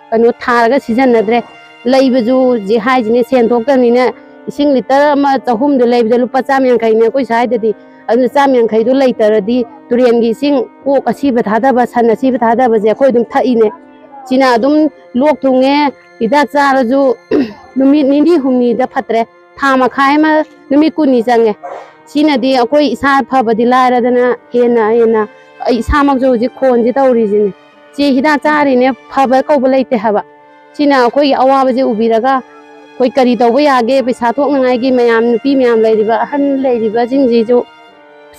ꯀꯩꯅꯣ ꯊꯥꯔꯒ ꯁꯤꯖꯤꯟꯅꯗ꯭ꯔꯦ꯫ ꯂꯩꯕꯁꯨ ꯍꯧꯖꯤꯛ ꯍꯥꯏꯁꯤꯅꯦ, ꯁꯦꯟ ꯊꯣꯛꯇꯕꯅꯤꯅ ꯏꯁꯤꯡ ꯂꯤꯇꯔ ꯑꯃ ꯆꯍꯨꯝꯗ ꯂꯩꯕꯗ ꯂꯨꯄꯥ ꯆꯥꯝ ꯌꯥꯡꯈꯩꯅꯦ ꯑꯩꯈꯣꯏ ꯁ꯭ꯋꯥꯏꯗꯗꯤ꯫ ꯑꯗꯨꯅ ꯆꯥꯝ ꯌꯥꯡꯈꯩꯗꯣ ꯂꯩꯇ꯭ꯔꯗꯤ ꯇꯨꯔꯦꯟꯒꯤ ꯏꯁꯤꯡ, ꯑꯣꯛ ꯑꯁꯤꯕ ꯊꯥꯗꯕ, ꯁꯟ ꯑꯁꯤꯕ ꯊꯥꯗꯕꯁꯦ ꯑꯩꯈꯣꯏ ꯑꯗꯨꯝ ꯊꯛꯏꯅꯦ꯫ ꯁꯤꯅ ꯑꯗꯨꯝ ꯂꯣꯛ ꯊꯨꯡꯉꯦ, ꯍꯤꯗꯥꯛ ꯆꯥꯔꯁꯨ ꯅꯨꯃꯤꯠ ꯅꯤꯅꯤ ꯍꯨꯝꯅꯤꯗ ꯐꯠꯇ꯭ꯔꯦ꯫ ꯊꯥ ꯃꯈꯥꯏ ꯑꯃ, ꯅꯨꯃꯤꯠ ꯀꯨꯟꯅꯤ ꯆꯪꯉꯦ꯫ ꯁꯤꯅꯗꯤ ꯑꯩꯈꯣꯏ ꯏꯁꯥ ꯐꯕꯗꯤ ꯂꯥꯏꯔꯗꯅ ꯍꯦꯟꯅ ꯍꯦꯟꯅ ꯑꯩ ꯏꯁꯥꯃꯛꯁꯨ ꯍꯧꯖꯤꯛ ꯈꯣꯟꯁꯦ ꯇꯧꯔꯤꯁꯤꯅꯦ꯫ ꯆꯦ, ꯍꯤꯗꯥꯛ ꯆꯥꯔꯤꯅꯦ, ꯐꯕ ꯀꯧꯕ ꯂꯩꯇꯦ ꯍꯥꯏꯕ꯫ ꯁꯤꯅ ꯑꯩꯈꯣꯏꯒꯤ ꯑꯋꯥꯕꯁꯦ ꯎꯕꯤꯔꯒ ꯑꯩꯈꯣꯏ ꯀꯔꯤ ꯇꯧꯕ ꯌꯥꯒꯦ, ꯄꯩꯁꯥ ꯊꯣꯛꯅꯉꯥꯏꯒꯤ ꯃꯌꯥꯝ, ꯅꯨꯄꯤ ꯃꯌꯥꯝ ꯂꯩꯔꯤꯕ, ꯑꯍꯟ ꯂꯩꯔꯤꯕꯁꯤꯡꯁꯤꯁꯨ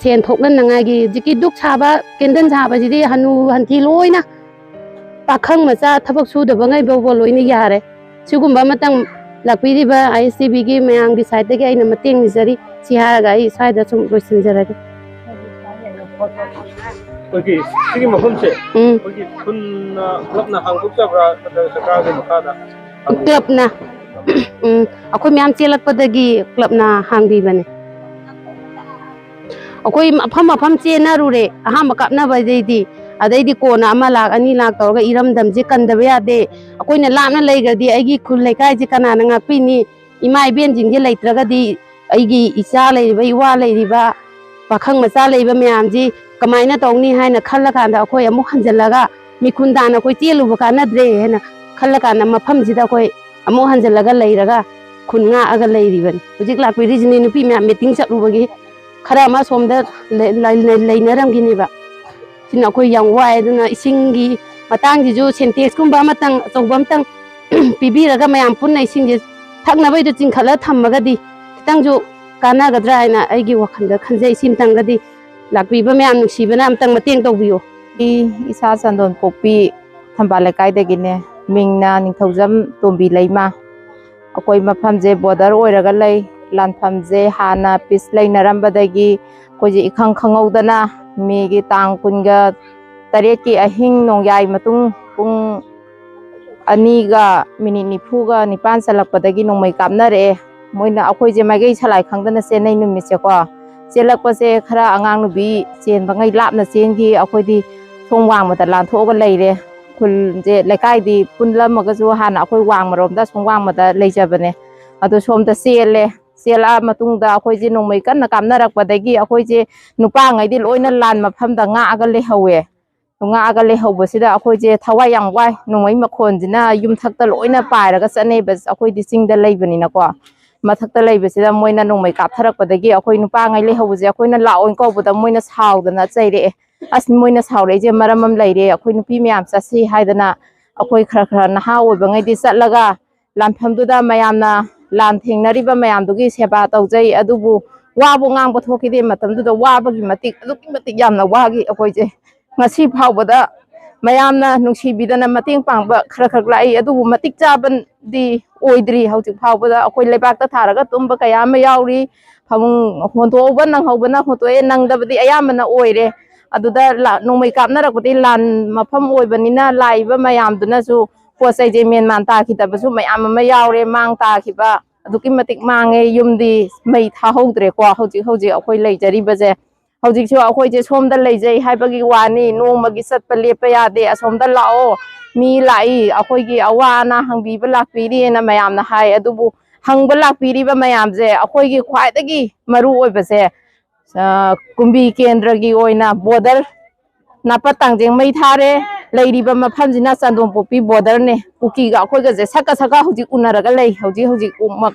ꯁꯦꯟ ꯊꯣꯛꯅꯅꯉꯥꯏꯒꯤ, ꯍꯧꯖꯤꯛꯀꯤ ꯙꯨꯛ ꯁꯥꯕ, ꯀꯦꯟꯗꯜ ꯁꯥꯕꯁꯤꯗꯤ ꯍꯅꯨ ꯍꯟꯊꯤ ꯂꯣꯏꯅ, ꯄꯥꯈꯪ ꯃꯆꯥ ꯊꯕꯛ ꯁꯨꯗꯕꯉꯩ ꯐꯥꯎꯕ ꯂꯣꯏꯅ ꯌꯥꯔꯦ꯫ ꯁꯤꯒꯨꯝꯕ ꯑꯃꯇꯪ ꯂꯥꯛꯄꯤꯔꯤꯕ ꯑꯥꯏ ꯑꯦꯁ ꯇꯤ ꯚꯤꯒꯤ ꯃꯌꯥꯝꯒꯤ ꯁꯥꯏꯠꯇꯒꯤ ꯑꯩꯅ ꯃꯇꯦꯡ ꯅꯤꯖꯔꯤ꯫ ꯁꯤ ꯍꯥꯏꯔꯒ ꯑꯩ ꯁ꯭ꯋꯥꯏꯗ ꯁꯨꯝ ꯂꯣꯏꯁꯤꯟꯖꯔꯒꯦ꯫ ꯑꯩꯈꯣꯏꯒꯤ ꯁꯤꯒꯤ ꯃꯐꯝꯁꯦ ꯎꯝ꯫ ꯑꯩꯈꯣꯏꯒꯤ ꯈꯨꯟꯅ ꯀ꯭ꯂꯕꯅ ꯍꯥꯡꯗꯣꯛꯆꯕ꯭ꯔꯥ, ꯅꯠꯇ꯭ꯔꯒ ꯁꯔꯀꯥꯔꯒꯤ ꯃꯈꯥꯗ ꯍꯥꯡꯕꯤꯕ꯭ꯔꯥ? ꯀ꯭ꯂꯕꯅ, ꯎꯝ, ꯑꯩꯈꯣꯏ ꯃꯌꯥꯝ ꯆꯦꯜꯂꯛꯄꯗꯒꯤ ꯀ꯭ꯂꯕꯅ ꯍꯥꯡꯕꯤꯕꯅꯦ꯫ ꯑꯩꯈꯣꯏ ꯃꯐꯝ ꯃꯐꯝ ꯆꯦꯟꯅꯔꯨꯔꯦ, ꯑꯍꯥꯟꯕ ꯀꯥꯞꯅꯕꯗꯩꯗꯤ꯫ ꯑꯗꯩꯗꯤ ꯀꯣꯟꯅ ꯑꯃ ꯂꯥꯛ, ꯑꯅꯤ ꯂꯥꯛ ꯇꯧꯔꯒ ꯏꯔꯝꯗꯝꯁꯦ ꯀꯟꯗꯕ ꯌꯥꯗꯦ꯫ ꯑꯩꯈꯣꯏꯅ ꯂꯥꯞꯅ ꯂꯩꯈ꯭ꯔꯗꯤ ꯑꯩꯒꯤ ꯈꯨꯜ ꯂꯩꯀꯥꯏꯁꯦ ꯀꯅꯥꯅ ꯉꯥꯛꯄꯤꯅꯤ? ꯏꯃꯥ ꯏꯕꯦꯟꯁꯤꯡꯁꯦ ꯂꯩꯇ꯭ꯔꯒꯗꯤ ꯑꯩꯒꯤ ꯏꯆꯥ ꯂꯩꯔꯤꯕ, ꯏꯋꯥ ꯂꯩꯔꯤꯕ, ꯄꯥꯈꯪ ꯃꯆꯥ ꯂꯩꯕ ꯃꯌꯥꯝꯁꯤ ꯀꯃꯥꯏꯅ ꯇꯧꯅꯤ ꯍꯥꯏꯅ ꯈꯜꯂꯀꯥꯟꯗ, ꯑꯩꯈꯣꯏ ꯑꯃꯨꯛ ꯍꯟꯖꯤꯜꯂꯒ ꯃꯤꯈꯨꯟ ꯇꯥꯅ ꯑꯩꯈꯣꯏ ꯆꯦꯜꯂꯨꯕ ꯀꯥꯟꯅꯗ꯭ꯔꯦ ꯍꯥꯏꯅ ꯈꯜꯂꯀꯥꯟꯗ, ꯃꯐꯝꯁꯤꯗ ꯑꯩꯈꯣꯏ ꯑꯃꯨꯛ ꯍꯟꯖꯤꯜꯂꯒ ꯂꯩꯔꯒ ꯈꯨꯟ ꯉꯥꯛꯑꯒ ꯂꯩꯔꯤꯕꯅꯤ꯫ ꯍꯧꯖꯤꯛ ꯂꯥꯛꯄꯤꯔꯤꯁꯤꯅꯤ ꯅꯨꯄꯤ ꯃꯌꯥꯝ ꯃꯤꯇꯤꯡ ꯆꯠꯂꯨꯕꯒꯤ ꯈꯔ ꯑꯃ ꯁꯣꯝꯗ ꯂꯩ-, ꯂꯩ-, ꯂꯩꯅꯔꯝꯈꯤꯅꯦꯕ꯫ ꯁꯤꯅ ꯑꯩꯈꯣꯏ ꯌꯥꯝ ꯋꯥꯏ꯫ ꯑꯗꯨꯅ ꯏꯁꯤꯡꯒꯤ ꯃꯇꯥꯡꯁꯤꯁꯨ ꯁꯦꯟꯇꯦꯛꯁꯀꯨꯝꯕ ꯑꯃꯇꯪ, ꯑꯆꯧꯕ ꯑꯃꯇꯪ ꯄꯤꯕꯤꯔꯒ ꯃꯌꯥꯝ ꯄꯨꯟꯅ ꯏꯁꯤꯡꯁꯦ ꯊꯛꯅꯕꯩꯗꯣ ꯆꯤꯡꯈꯠꯂ ꯊꯝꯃꯒꯗꯤ ꯈꯤꯇꯪꯁꯨ ꯀꯥꯟꯅꯒꯗ꯭ꯔꯥ ꯍꯥꯏꯅ ꯑꯩꯒꯤ ꯋꯥꯈꯜꯗ ꯈꯟꯖꯩ꯫ ꯁꯤꯃꯇꯪꯒꯗꯤ ꯂꯥꯛꯄꯤꯕ ꯃꯌꯥꯝ ꯅꯨꯡꯁꯤꯕꯅ ꯑꯃꯇꯪ ꯃꯇꯦꯡ ꯇꯧꯕꯤꯌꯨ꯫ ꯑꯩ ꯏꯁꯥ ꯆꯟꯗꯣꯟ ꯄꯣꯛꯄꯤ ꯊꯝꯕꯥꯜ ꯂꯩꯀꯥꯏꯗꯒꯤꯅꯦ꯫ ꯃꯤꯡꯅ ꯅꯤꯡꯊꯧꯖꯝ ꯇꯣꯝꯕꯤ ꯂꯩꯃ꯫ ꯑꯩꯈꯣꯏ ꯃꯐꯝꯁꯦ ꯕꯣꯔꯗꯔ ꯑꯣꯏꯔꯒ ꯂꯩ꯫ ꯂꯥꯟꯐꯝꯁꯦ ꯍꯥꯟꯅ ꯄꯤꯁ ꯂꯩꯅꯔꯝꯕꯗꯒꯤ ꯑꯩꯈꯣꯏꯁꯦ ꯏꯈꯪ ꯈꯪꯍꯧꯗꯅ ꯃꯦꯒꯤ ꯇꯥꯡ ꯀꯨꯟꯒ ꯇꯔꯦꯠꯀꯤ ꯑꯍꯤꯡ ꯅꯣꯡꯌꯥꯏ ꯃꯇꯨꯡ ꯄꯨꯡ ꯑꯅꯤꯒ ꯃꯤꯅꯤꯠ ꯅꯤꯐꯨꯒ ꯅꯤꯄꯥꯟ ꯆꯜꯂꯛꯄꯗꯒꯤ ꯅꯣꯡꯃꯩ ꯀꯥꯞꯅꯔꯛꯑꯦ꯫ ꯃꯣꯏꯅ ꯑꯩꯈꯣꯏꯁꯦ ꯃꯥꯏꯀꯩ ꯁꯂꯥꯏ ꯈꯪꯗꯅ ꯆꯦꯟꯅꯩ ꯅꯨꯃꯤꯠꯁꯦꯀꯣ꯫ ꯆꯦꯜꯂꯛꯄꯁꯦ ꯈꯔ ꯑꯉꯥꯡ ꯅꯨꯕꯤ ꯆꯦꯟꯕꯉꯩ ꯂꯥꯞꯅ ꯆꯦꯟꯈꯤ꯫ ꯑꯩꯈꯣꯏꯗꯤ ꯁꯣꯝ ꯋꯥꯡꯃꯗ ꯂꯥꯟꯊꯣꯛꯑꯒ ꯂꯩꯔꯦ꯫ ꯈꯨꯜꯁꯦ, ꯂꯩꯀꯥꯏꯗꯤ ꯄꯨꯜꯂꯝꯃꯒꯁꯨ ꯍꯥꯟꯅ ꯑꯩꯈꯣꯏ ꯋꯥꯡꯃꯔꯣꯝꯗ, ꯑꯁꯣꯝ ꯋꯥꯡꯃꯗ ꯂꯩꯖꯕꯅꯦ꯫ ꯑꯗꯣ ꯁꯣꯝꯗ ꯆꯦꯜꯂꯦ꯫ ꯆꯦꯜꯂꯛꯑ ꯃꯇꯨꯡꯗ ꯑꯩꯈꯣꯏꯁꯦ ꯅꯣꯡꯃꯩ ꯀꯟꯅ ꯀꯥꯞꯅꯔꯛꯄꯗꯒꯤ ꯑꯩꯈꯣꯏꯁꯦ ꯅꯨꯄꯥꯉꯩꯗꯤ ꯂꯣꯏꯅ ꯂꯥꯟ ꯃꯐꯝꯗ ꯉꯥꯛꯑꯒ ꯂꯩꯍꯧꯋꯦ꯫ ꯉꯥꯛꯑꯒ ꯂꯩꯍꯧꯕꯁꯤꯗ ꯑꯩꯈꯣꯏꯁꯦ ꯊꯋꯥꯏ ꯌꯥꯝ ꯋꯥꯏ꯫ ꯅꯣꯡꯃꯩ ꯃꯈꯣꯟꯁꯤꯅ ꯌꯨꯝꯊꯛꯇ ꯂꯣꯏꯅ ꯄꯥꯏꯔꯒ ꯆꯠꯅꯩꯕ꯫ ꯑꯩꯈꯣꯏꯗꯤ ꯆꯤꯡꯗ ꯂꯩꯕꯅꯤꯅꯀꯣ꯫ ꯃꯊꯛꯇ ꯂꯩꯕꯁꯤꯗ ꯃꯣꯏꯅ ꯅꯣꯡꯃꯩ ꯀꯥꯞꯊꯔꯛꯄꯗꯒꯤ ꯑꯩꯈꯣꯏ ꯅꯨꯄꯥꯉꯩ ꯂꯩꯍꯧꯕꯁꯦ ꯑꯩꯈꯣꯏꯅ ꯂꯥꯛꯑꯣꯅ ꯀꯧꯕꯗ ꯃꯣꯏꯅ ꯁꯥꯎꯗꯅ ꯆꯩꯔꯛꯑꯦ꯫ "ꯑꯁ, ꯃꯣꯏꯅ ꯁꯥꯎꯔꯛꯏꯁꯦ ꯃꯔꯝ ꯑꯃ ꯂꯩꯔꯦ, ꯑꯩꯈꯣꯏ ꯅꯨꯄꯤ ꯃꯌꯥꯝ ꯆꯠꯁꯤ" ꯍꯥꯏꯗꯅ ꯑꯩꯈꯣꯏ ꯈꯔ ꯈꯔ ꯅꯍꯥ ꯑꯣꯏꯕꯉꯩꯗꯤ ꯆꯠꯂꯒ ꯂꯥꯟꯐꯝꯗꯨꯗ ꯃꯌꯥꯝꯅ ꯂꯥꯟ ꯊꯦꯡꯅꯔꯤꯕ ꯃꯌꯥꯝꯗꯨꯒꯤ ꯁꯦꯕꯥ ꯇꯧꯖꯩ꯫ ꯑꯗꯨꯕꯨ ꯋꯥꯕꯨ ꯉꯥꯡꯕ ꯊꯣꯛꯈꯤꯗꯦ꯫ ꯃꯇꯝꯗꯨꯗ ꯋꯥꯕꯒꯤ ꯃꯇꯤꯛ, ꯑꯗꯨꯛꯀꯤ ꯃꯇꯤꯛ ꯌꯥꯝꯅ ꯋꯥꯈꯤ ꯑꯩꯈꯣꯏꯁꯦ꯫ ꯉꯁꯤ ꯐꯥꯎꯕꯗ ꯃꯌꯥꯝꯅ ꯅꯨꯡꯁꯤꯕꯤꯗꯅ ꯃꯇꯦꯡ ꯄꯥꯡꯕ ꯈꯔ ꯈꯔ ꯂꯥꯛꯏ, ꯑꯗꯨꯕꯨ ꯃꯇꯤꯛ ꯆꯥꯕꯗꯤ ꯑꯣꯏꯗ꯭ꯔꯤ꯫ ꯍꯧꯖꯤꯛ ꯐꯥꯎꯕꯗ ꯑꯩꯈꯣꯏ ꯂꯩꯕꯥꯛꯇ ꯊꯥꯔꯒ ꯇꯨꯝꯕ ꯀꯌꯥ ꯑꯃ ꯌꯥꯎꯔꯤ꯫ ꯐꯃꯨꯡ ꯍꯣꯟꯗꯣꯛꯍꯧꯕ ꯅꯪꯍꯧꯕꯅ ꯍꯣꯟꯗꯣꯛꯑꯦ, ꯅꯪꯗꯕꯗꯤ ꯑꯌꯥꯝꯕꯅ ꯑꯣꯏꯔꯦ꯫ ꯑꯗꯨꯗ ꯂꯥ-, ꯅꯣꯡꯃꯩ ꯀꯥꯞꯅꯔꯛꯄꯗꯤ ꯂꯥꯟ ꯃꯐꯝ ꯑꯣꯏꯕꯅꯤꯅ ꯂꯥꯛꯏꯕ ꯃꯌꯥꯝꯗꯨꯅꯁꯨ ꯄꯣꯠ ꯆꯩꯁꯦ ꯃꯦꯟ ꯃꯥꯟ ꯇꯥꯈꯤꯗꯕꯁꯨ ꯃꯌꯥꯝ ꯑꯃ ꯌꯥꯎꯔꯦ, ꯃꯥꯡ ꯇꯥꯈꯤꯕ ꯑꯗꯨꯛꯀꯤ ꯃꯇꯤꯛ ꯃꯥꯡꯉꯦ꯫ ꯌꯨꯝꯗꯤ ꯃꯩ ꯊꯥꯍꯧꯗ꯭ꯔꯦꯀꯣ꯫ ꯍꯧꯖꯤꯛ ꯍꯧꯖꯤꯛ ꯑꯩꯈꯣꯏ ꯂꯩꯖꯔꯤꯕꯁꯦ, ꯍꯧꯖꯤꯛꯁꯨ ꯑꯩꯈꯣꯏꯁꯦ ꯁꯣꯝꯗ ꯂꯩꯖꯩ ꯍꯥꯏꯕꯒꯤ ꯋꯥꯅꯤ, ꯅꯣꯡꯃꯒꯤ ꯆꯠꯄ ꯂꯦꯞꯄ ꯌꯥꯗꯦ꯫ "ꯑꯁꯣꯝꯗ ꯂꯥꯛꯑꯣ, ꯃꯤ ꯂꯥꯛꯏ, ꯑꯩꯈꯣꯏꯒꯤ ꯑꯋꯥ ꯑꯅꯥ ꯍꯪꯕꯤꯕ ꯂꯥꯛꯄꯤꯔꯤꯅ" ꯃꯌꯥꯝꯅ ꯍꯥꯏ꯫ ꯑꯗꯨꯕꯨ ꯍꯪꯕ ꯂꯥꯛꯄꯤꯔꯤꯕ ꯃꯌꯥꯝꯁꯦ, ꯑꯩꯈꯣꯏꯒꯤ ꯈ꯭ꯋꯥꯏꯗꯒꯤ ꯃꯔꯨ ꯑꯣꯏꯕꯁꯦ, ꯑ, ꯀꯨꯝꯕꯤ ꯀꯦꯟꯗ꯭ꯔꯒꯤ ꯑꯣꯏꯅ ꯕꯣꯔꯗꯔ ꯅꯥꯄ ꯇꯥꯡꯖꯦꯡ ꯃꯩ ꯊꯥꯔꯦ꯫ ꯂꯩꯔꯤꯕ ꯃꯐꯝꯁꯤꯅ ꯆꯥꯟꯗꯣꯡ ꯄꯣꯛꯄꯤ ꯕꯣꯔꯗꯔꯅꯦ꯫ ꯀꯨꯀꯤꯒ ꯑꯩꯈꯣꯏꯒꯁꯦ ꯁꯛꯀ ꯁꯛꯀ ꯍꯧꯖꯤꯛ ꯎꯅꯔꯒ ꯂꯩ꯫ ꯍꯧꯖꯤꯛ ꯍꯧꯖꯤꯛ ꯎꯃꯛ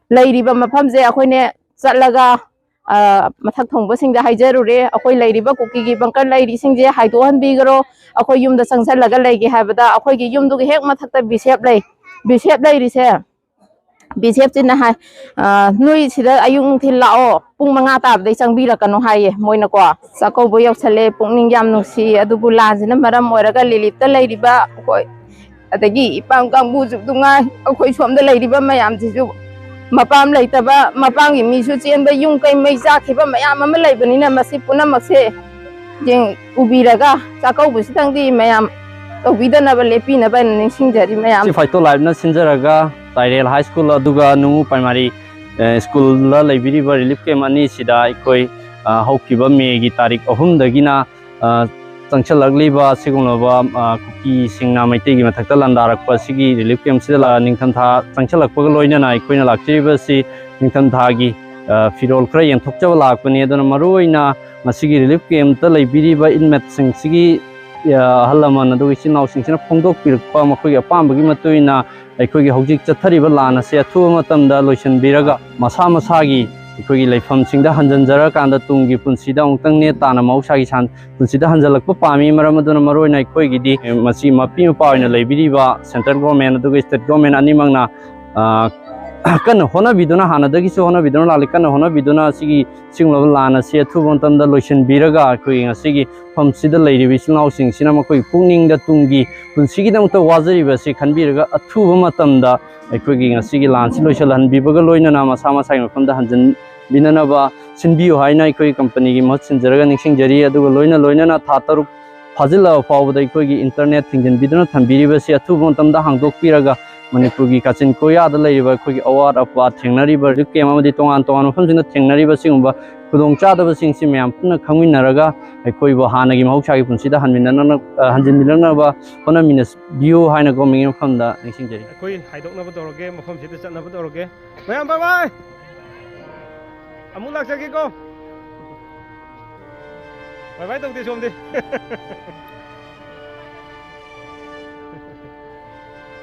ꯂꯩꯔꯤꯕ ꯃꯐꯝꯁꯦ ꯑꯩꯈꯣꯏꯅ ꯆꯠꯂꯒ, ꯑ, ꯃꯊꯛ ꯊꯣꯡꯕꯁꯤꯡꯗ ꯍꯥꯏꯖꯔꯨꯔꯦ, "ꯑꯩꯈꯣꯏ ꯂꯩꯔꯤꯕ ꯀꯨꯀꯤꯒꯤ ꯕꯪꯀꯔ ꯂꯩꯔꯤꯁꯤꯡꯁꯦ ꯍꯥꯏꯗꯣꯛꯍꯟꯕꯤꯈ꯭ꯔꯣ, ꯑꯩꯈꯣꯏ ꯌꯨꯝꯗ ꯆꯪꯁꯤꯜꯂꯒ ꯂꯩꯒꯦ" ꯍꯥꯏꯕꯗ, ꯑꯩꯈꯣꯏꯒꯤ ꯌꯨꯝꯗꯨꯒꯤ ꯍꯦꯛ ꯃꯊꯛꯇ ꯕꯤꯁꯦꯞ ꯂꯩ꯫ ꯕꯤꯁꯦꯞ ꯂꯩꯔꯤꯁꯦ, ꯕꯤꯁꯦꯞꯁꯤꯅ ꯍꯥꯏ, "ꯑ, ꯅꯣꯏ ꯁꯤꯗ ꯑꯌꯨꯛ ꯅꯨꯡꯊꯤꯜ ꯂꯥꯛꯑꯣ, ꯄꯨꯡ ꯃꯉꯥ ꯇꯥꯕꯗꯩ ꯆꯪꯕꯤꯔꯛꯀꯅꯣ" ꯍꯥꯏꯌꯦ ꯃꯣꯏꯅꯀꯣ꯫ ꯆꯥꯛꯀꯧꯕ ꯌꯧꯁꯜꯂꯦ, ꯄꯨꯛꯅꯤꯡ ꯌꯥꯝ ꯅꯨꯡꯁꯤ꯫ ꯑꯗꯨꯕꯨ ꯂꯥꯟꯁꯤꯅ ꯃꯔꯝ ꯑꯣꯏꯔꯒ ꯔꯤꯂꯤꯞꯇ ꯂꯩꯔꯤꯕ ꯑꯩꯈꯣꯏ, ꯑꯗꯒꯤ ꯏꯄꯥꯝ ꯀꯥꯡꯕꯨꯁꯨ ꯅꯨꯡꯉꯥꯏ, ꯑꯩꯈꯣꯏ ꯁꯣꯝꯗ ꯂꯩꯔꯤꯕ ꯃꯌꯥꯝꯁꯤꯁꯨ ꯃꯄꯥꯝ ꯂꯩꯇꯕ, ꯃꯄꯥꯝꯒꯤ ꯃꯤꯁꯨ ꯆꯦꯟꯕ, ꯌꯨꯝ ꯀꯩ ꯃꯩ ꯆꯥꯛꯈꯤꯕ ꯃꯌꯥꯝ ꯑꯃ ꯂꯩꯕꯅꯤꯅ, ꯃꯁꯤ ꯄꯨꯝꯅꯃꯛꯁꯦ ꯌꯦꯡ-, ꯎꯕꯤꯔꯒ ꯆꯥꯛꯀꯧꯕꯁꯤꯗꯪꯗꯤ ꯃꯌꯥꯝ ꯇꯧꯕꯤꯗꯅꯕ, ꯂꯦꯞꯄꯤꯅꯕ ꯍꯥꯏꯅ ꯅꯤꯡꯁꯤꯡꯖꯔꯤ ꯃꯌꯥꯝ꯫ ꯁꯤ ꯐꯥꯏꯇꯣ ꯂꯥꯏꯞꯅ ꯁꯤꯟꯖꯔꯒ ꯇꯥꯏꯔꯦꯜ ꯍꯥꯏ ꯁ꯭ꯀꯨꯜ ꯑꯗꯨꯒ ꯅꯨꯡꯉꯨ ꯄ꯭ꯔꯥꯏꯃꯥꯔꯤ, ꯑ, ꯁ꯭ꯀꯨꯜꯗ ꯂꯩꯕꯤꯔꯤꯕ ꯔꯤꯂꯤꯐ ꯀꯦꯝ ꯑꯅꯤꯁꯤꯗ ꯑꯩꯈꯣꯏ, ꯑ, ꯍꯧꯈꯤꯕ ꯃꯦꯒꯤ ꯇꯥꯔꯤꯛ ꯑꯍꯨꯝꯗꯒꯤꯅ, ꯑ, ꯆꯪꯁꯤꯜꯂꯛꯂꯤꯕ ꯑꯁꯤꯒꯨꯝꯂꯕ, ꯑ, ꯀꯨꯀꯤꯁꯤꯡꯅ ꯃꯩꯇꯩꯒꯤ ꯃꯊꯛꯇ ꯂꯥꯟꯗꯥꯔꯛꯄ ꯑꯁꯤꯒꯤ ꯔꯤꯂꯤꯐ ꯀꯦꯝꯁꯤꯗ ꯂꯥ-, ꯅꯤꯡꯊꯝꯊꯥ ꯆꯪꯁꯤꯜꯂꯛꯄꯒ ꯂꯣꯏꯅꯅ ꯑꯩꯈꯣꯏꯅ ꯂꯥꯛꯆꯔꯤꯕꯁꯤ ꯅꯤꯡꯊꯝꯊꯥꯒꯤ, ꯑ, ꯐꯤꯔꯣꯜ ꯈꯔ ꯌꯦꯟꯊꯣꯛꯆꯕ ꯂꯥꯛꯄꯅꯤ꯫ ꯑꯗꯨꯅ ꯃꯔꯨꯑꯣꯏꯅ ꯃꯁꯤꯒꯤ ꯔꯤꯂꯤꯐ ꯀꯦꯝꯇ ꯂꯩꯕꯤꯔꯤꯕ ꯏꯟꯃꯦꯠꯁꯤꯡꯁꯤꯒꯤ, ꯑ, ꯑꯍꯜ ꯂꯃꯟ ꯑꯗꯨꯒ ꯏꯆꯤꯟ ꯏꯅꯥꯎꯁꯤꯡꯁꯤꯅ ꯐꯣꯡꯗꯣꯛꯄꯤꯔꯛꯄ ꯃꯈꯣꯏꯒꯤ ꯑꯄꯥꯝꯕꯒꯤ ꯃꯇꯨꯡ ꯏꯟꯅ ꯑꯩꯈꯣꯏꯒꯤ ꯍꯧꯖꯤꯛ ꯆꯠꯊꯔꯤꯕ ꯂꯥꯟ ꯑꯁꯤ ꯑꯊꯨꯕ ꯃꯇꯝꯗ ꯂꯣꯏꯁꯤꯟꯕꯤꯔꯒ ꯃꯁꯥ ꯃꯁꯥꯒꯤ ꯑꯩꯈꯣꯏꯒꯤ ꯂꯩꯐꯝꯁꯤꯡꯗ ꯍꯟꯖꯤꯟꯖꯔꯀꯥꯟꯗ ꯇꯨꯡꯒꯤ ꯄꯨꯟꯁꯤꯗ ꯑꯃꯨꯛꯇꯪ ꯅꯦ ꯇꯥꯅ ꯃꯍꯧꯁꯥꯒꯤ ꯁꯥꯟ-, ꯄꯨꯟꯁꯤꯗ ꯍꯟꯖꯤꯜꯂꯛꯄ ꯄꯥꯝꯃꯤ꯫ ꯃꯔꯝ ꯑꯗꯨꯅ ꯃꯔꯨꯑꯣꯏꯅ ꯑꯩꯈꯣꯏꯒꯤꯗꯤ ꯃꯁꯤ ꯃꯄꯤ ꯃꯄꯥ ꯑꯣꯏꯅ ꯂꯩꯕꯤꯔꯤꯕ ꯁꯦꯟꯇ꯭ꯔꯦꯜ ꯒꯣꯔꯃꯦꯟ ꯑꯗꯨꯒ ꯁ꯭ꯇꯦꯠ ꯒꯣꯔꯃꯦꯟ ꯑꯅꯤꯃꯛꯅ, ꯑ, ꯀꯟꯅ ꯍꯣꯠꯅꯕꯤꯗꯨꯅ, ꯍꯥꯟꯅꯗꯒꯤꯁꯨ ꯍꯣꯠꯅꯕꯤꯗꯨꯅ ꯂꯥꯛꯂꯤ, ꯀꯟꯅ ꯍꯣꯠꯅꯕꯤꯗꯨꯅ ꯑꯁꯤꯒꯤ ꯁꯤꯒꯨꯝꯂꯕ ꯂꯥꯟ ꯑꯁꯤ ꯑꯊꯨꯕ ꯃꯇꯝꯗ ꯂꯣꯏꯁꯤꯟꯕꯤꯔꯒ ꯑꯩꯈꯣꯏꯒꯤ ꯉꯁꯤꯒꯤ ꯃꯐꯝꯁꯤꯗ ꯂꯩꯔꯤꯕ ꯏꯆꯤꯜ ꯏꯅꯥꯎꯁꯤꯡꯁꯤꯅ ꯃꯈꯣꯏꯒꯤ ꯄꯨꯛꯅꯤꯡꯗ ꯇꯨꯡꯒꯤ ꯄꯨꯟꯁꯤꯒꯤꯗꯃꯛꯇ ꯋꯥꯖꯔꯤꯕ ꯑꯁꯤ ꯈꯟꯕꯤꯔꯒ ꯑꯊꯨꯕ ꯃꯇꯝꯗ ꯑꯩꯈꯣꯏꯒꯤ ꯉꯁꯤꯒꯤ ꯂꯥꯟꯁꯤ ꯂꯣꯏꯁꯤꯜꯍꯟꯕꯤꯕꯒ ꯂꯣꯏꯅꯅ ꯃꯁꯥ ꯃꯁꯥꯒꯤ ꯃꯐꯝꯗ ꯍꯟꯖꯤꯟꯕꯤꯅꯅꯕ ꯁꯤꯟꯕꯤꯌꯨ ꯍꯥꯏꯅ ꯑꯩꯈꯣꯏꯒꯤ ꯀꯝꯄꯅꯤꯒꯤ ꯃꯍꯨꯠ ꯁꯤꯟꯖꯔꯒ ꯅꯤꯡꯁꯤꯡꯖꯔꯤ꯫ ꯑꯗꯨꯒ ꯂꯣꯏꯅ ꯂꯣꯏꯅꯅ ꯊꯥ ꯇꯔꯨꯛ ꯐꯥꯖꯤꯜꯂꯕ ꯐꯥꯎꯕꯗ ꯑꯩꯈꯣꯏꯒꯤ ꯏꯟꯇꯔꯅꯦꯠ ꯊꯤꯡꯖꯤꯟꯕꯤꯗꯨꯅ ꯊꯝꯕꯤꯔꯤꯕꯁꯤ ꯑꯊꯨꯕ ꯃꯇꯝꯗ ꯍꯥꯡꯗꯣꯛꯄꯤꯔꯒ ꯃꯅꯤꯄꯨꯔꯒꯤ ꯀꯥꯆꯤꯟ ꯀꯣꯌꯥꯗ ꯂꯩꯔꯤꯕ ꯑꯩꯈꯣꯏꯒꯤ ꯑꯋꯥꯠ ꯑꯄꯥ ꯊꯦꯡꯅꯔꯤꯕ ꯔꯤꯂꯤꯐ ꯀꯦꯝ ꯑꯃꯗꯤ ꯇꯣꯉꯥꯟ ꯇꯣꯉꯥꯟꯕ ꯃꯐꯝꯁꯤꯡꯗ ꯊꯦꯡꯅꯔꯤꯕ ꯁꯤꯒꯨꯝꯕ ꯈꯨꯗꯣꯡꯆꯥꯗꯕꯁꯤꯡꯁꯤ ꯃꯌꯥꯝ ꯄꯨꯟꯅ ꯈꯪꯃꯤꯟꯅꯔꯒ ꯑꯩꯈꯣꯏꯕꯨ ꯍꯥꯟꯅꯒꯤ ꯃꯍꯧꯁꯥꯒꯤ ꯄꯨꯟꯁꯤꯗ ꯍꯟꯃꯤꯟꯅꯅ-, ꯑ, ꯍꯟꯖꯤꯟꯃꯤꯟꯅꯅꯕ ꯍꯣꯠꯅꯃꯤꯟꯅꯕꯤꯌꯨ ꯍꯥꯏꯅ ꯒꯣꯔꯃꯦꯟꯒꯤ ꯃꯐꯝꯗ ꯅꯤꯡꯁꯤꯡꯖꯔꯤ꯫ ꯑꯩꯈꯣꯏ ꯍꯥꯏꯗꯣꯛꯅꯕ ꯇꯧꯔꯒꯦ, ꯃꯐꯝꯁꯤꯗ ꯆꯠꯅꯕ ꯇꯧꯔꯒꯦ꯫ ꯃꯌꯥꯝ bye bye! ꯑꯃꯨꯛ ꯂꯥꯛꯆꯒꯦꯀꯣ꯫ Bye bye ꯇꯧꯗꯦ ꯁꯣꯝꯗꯤ꯫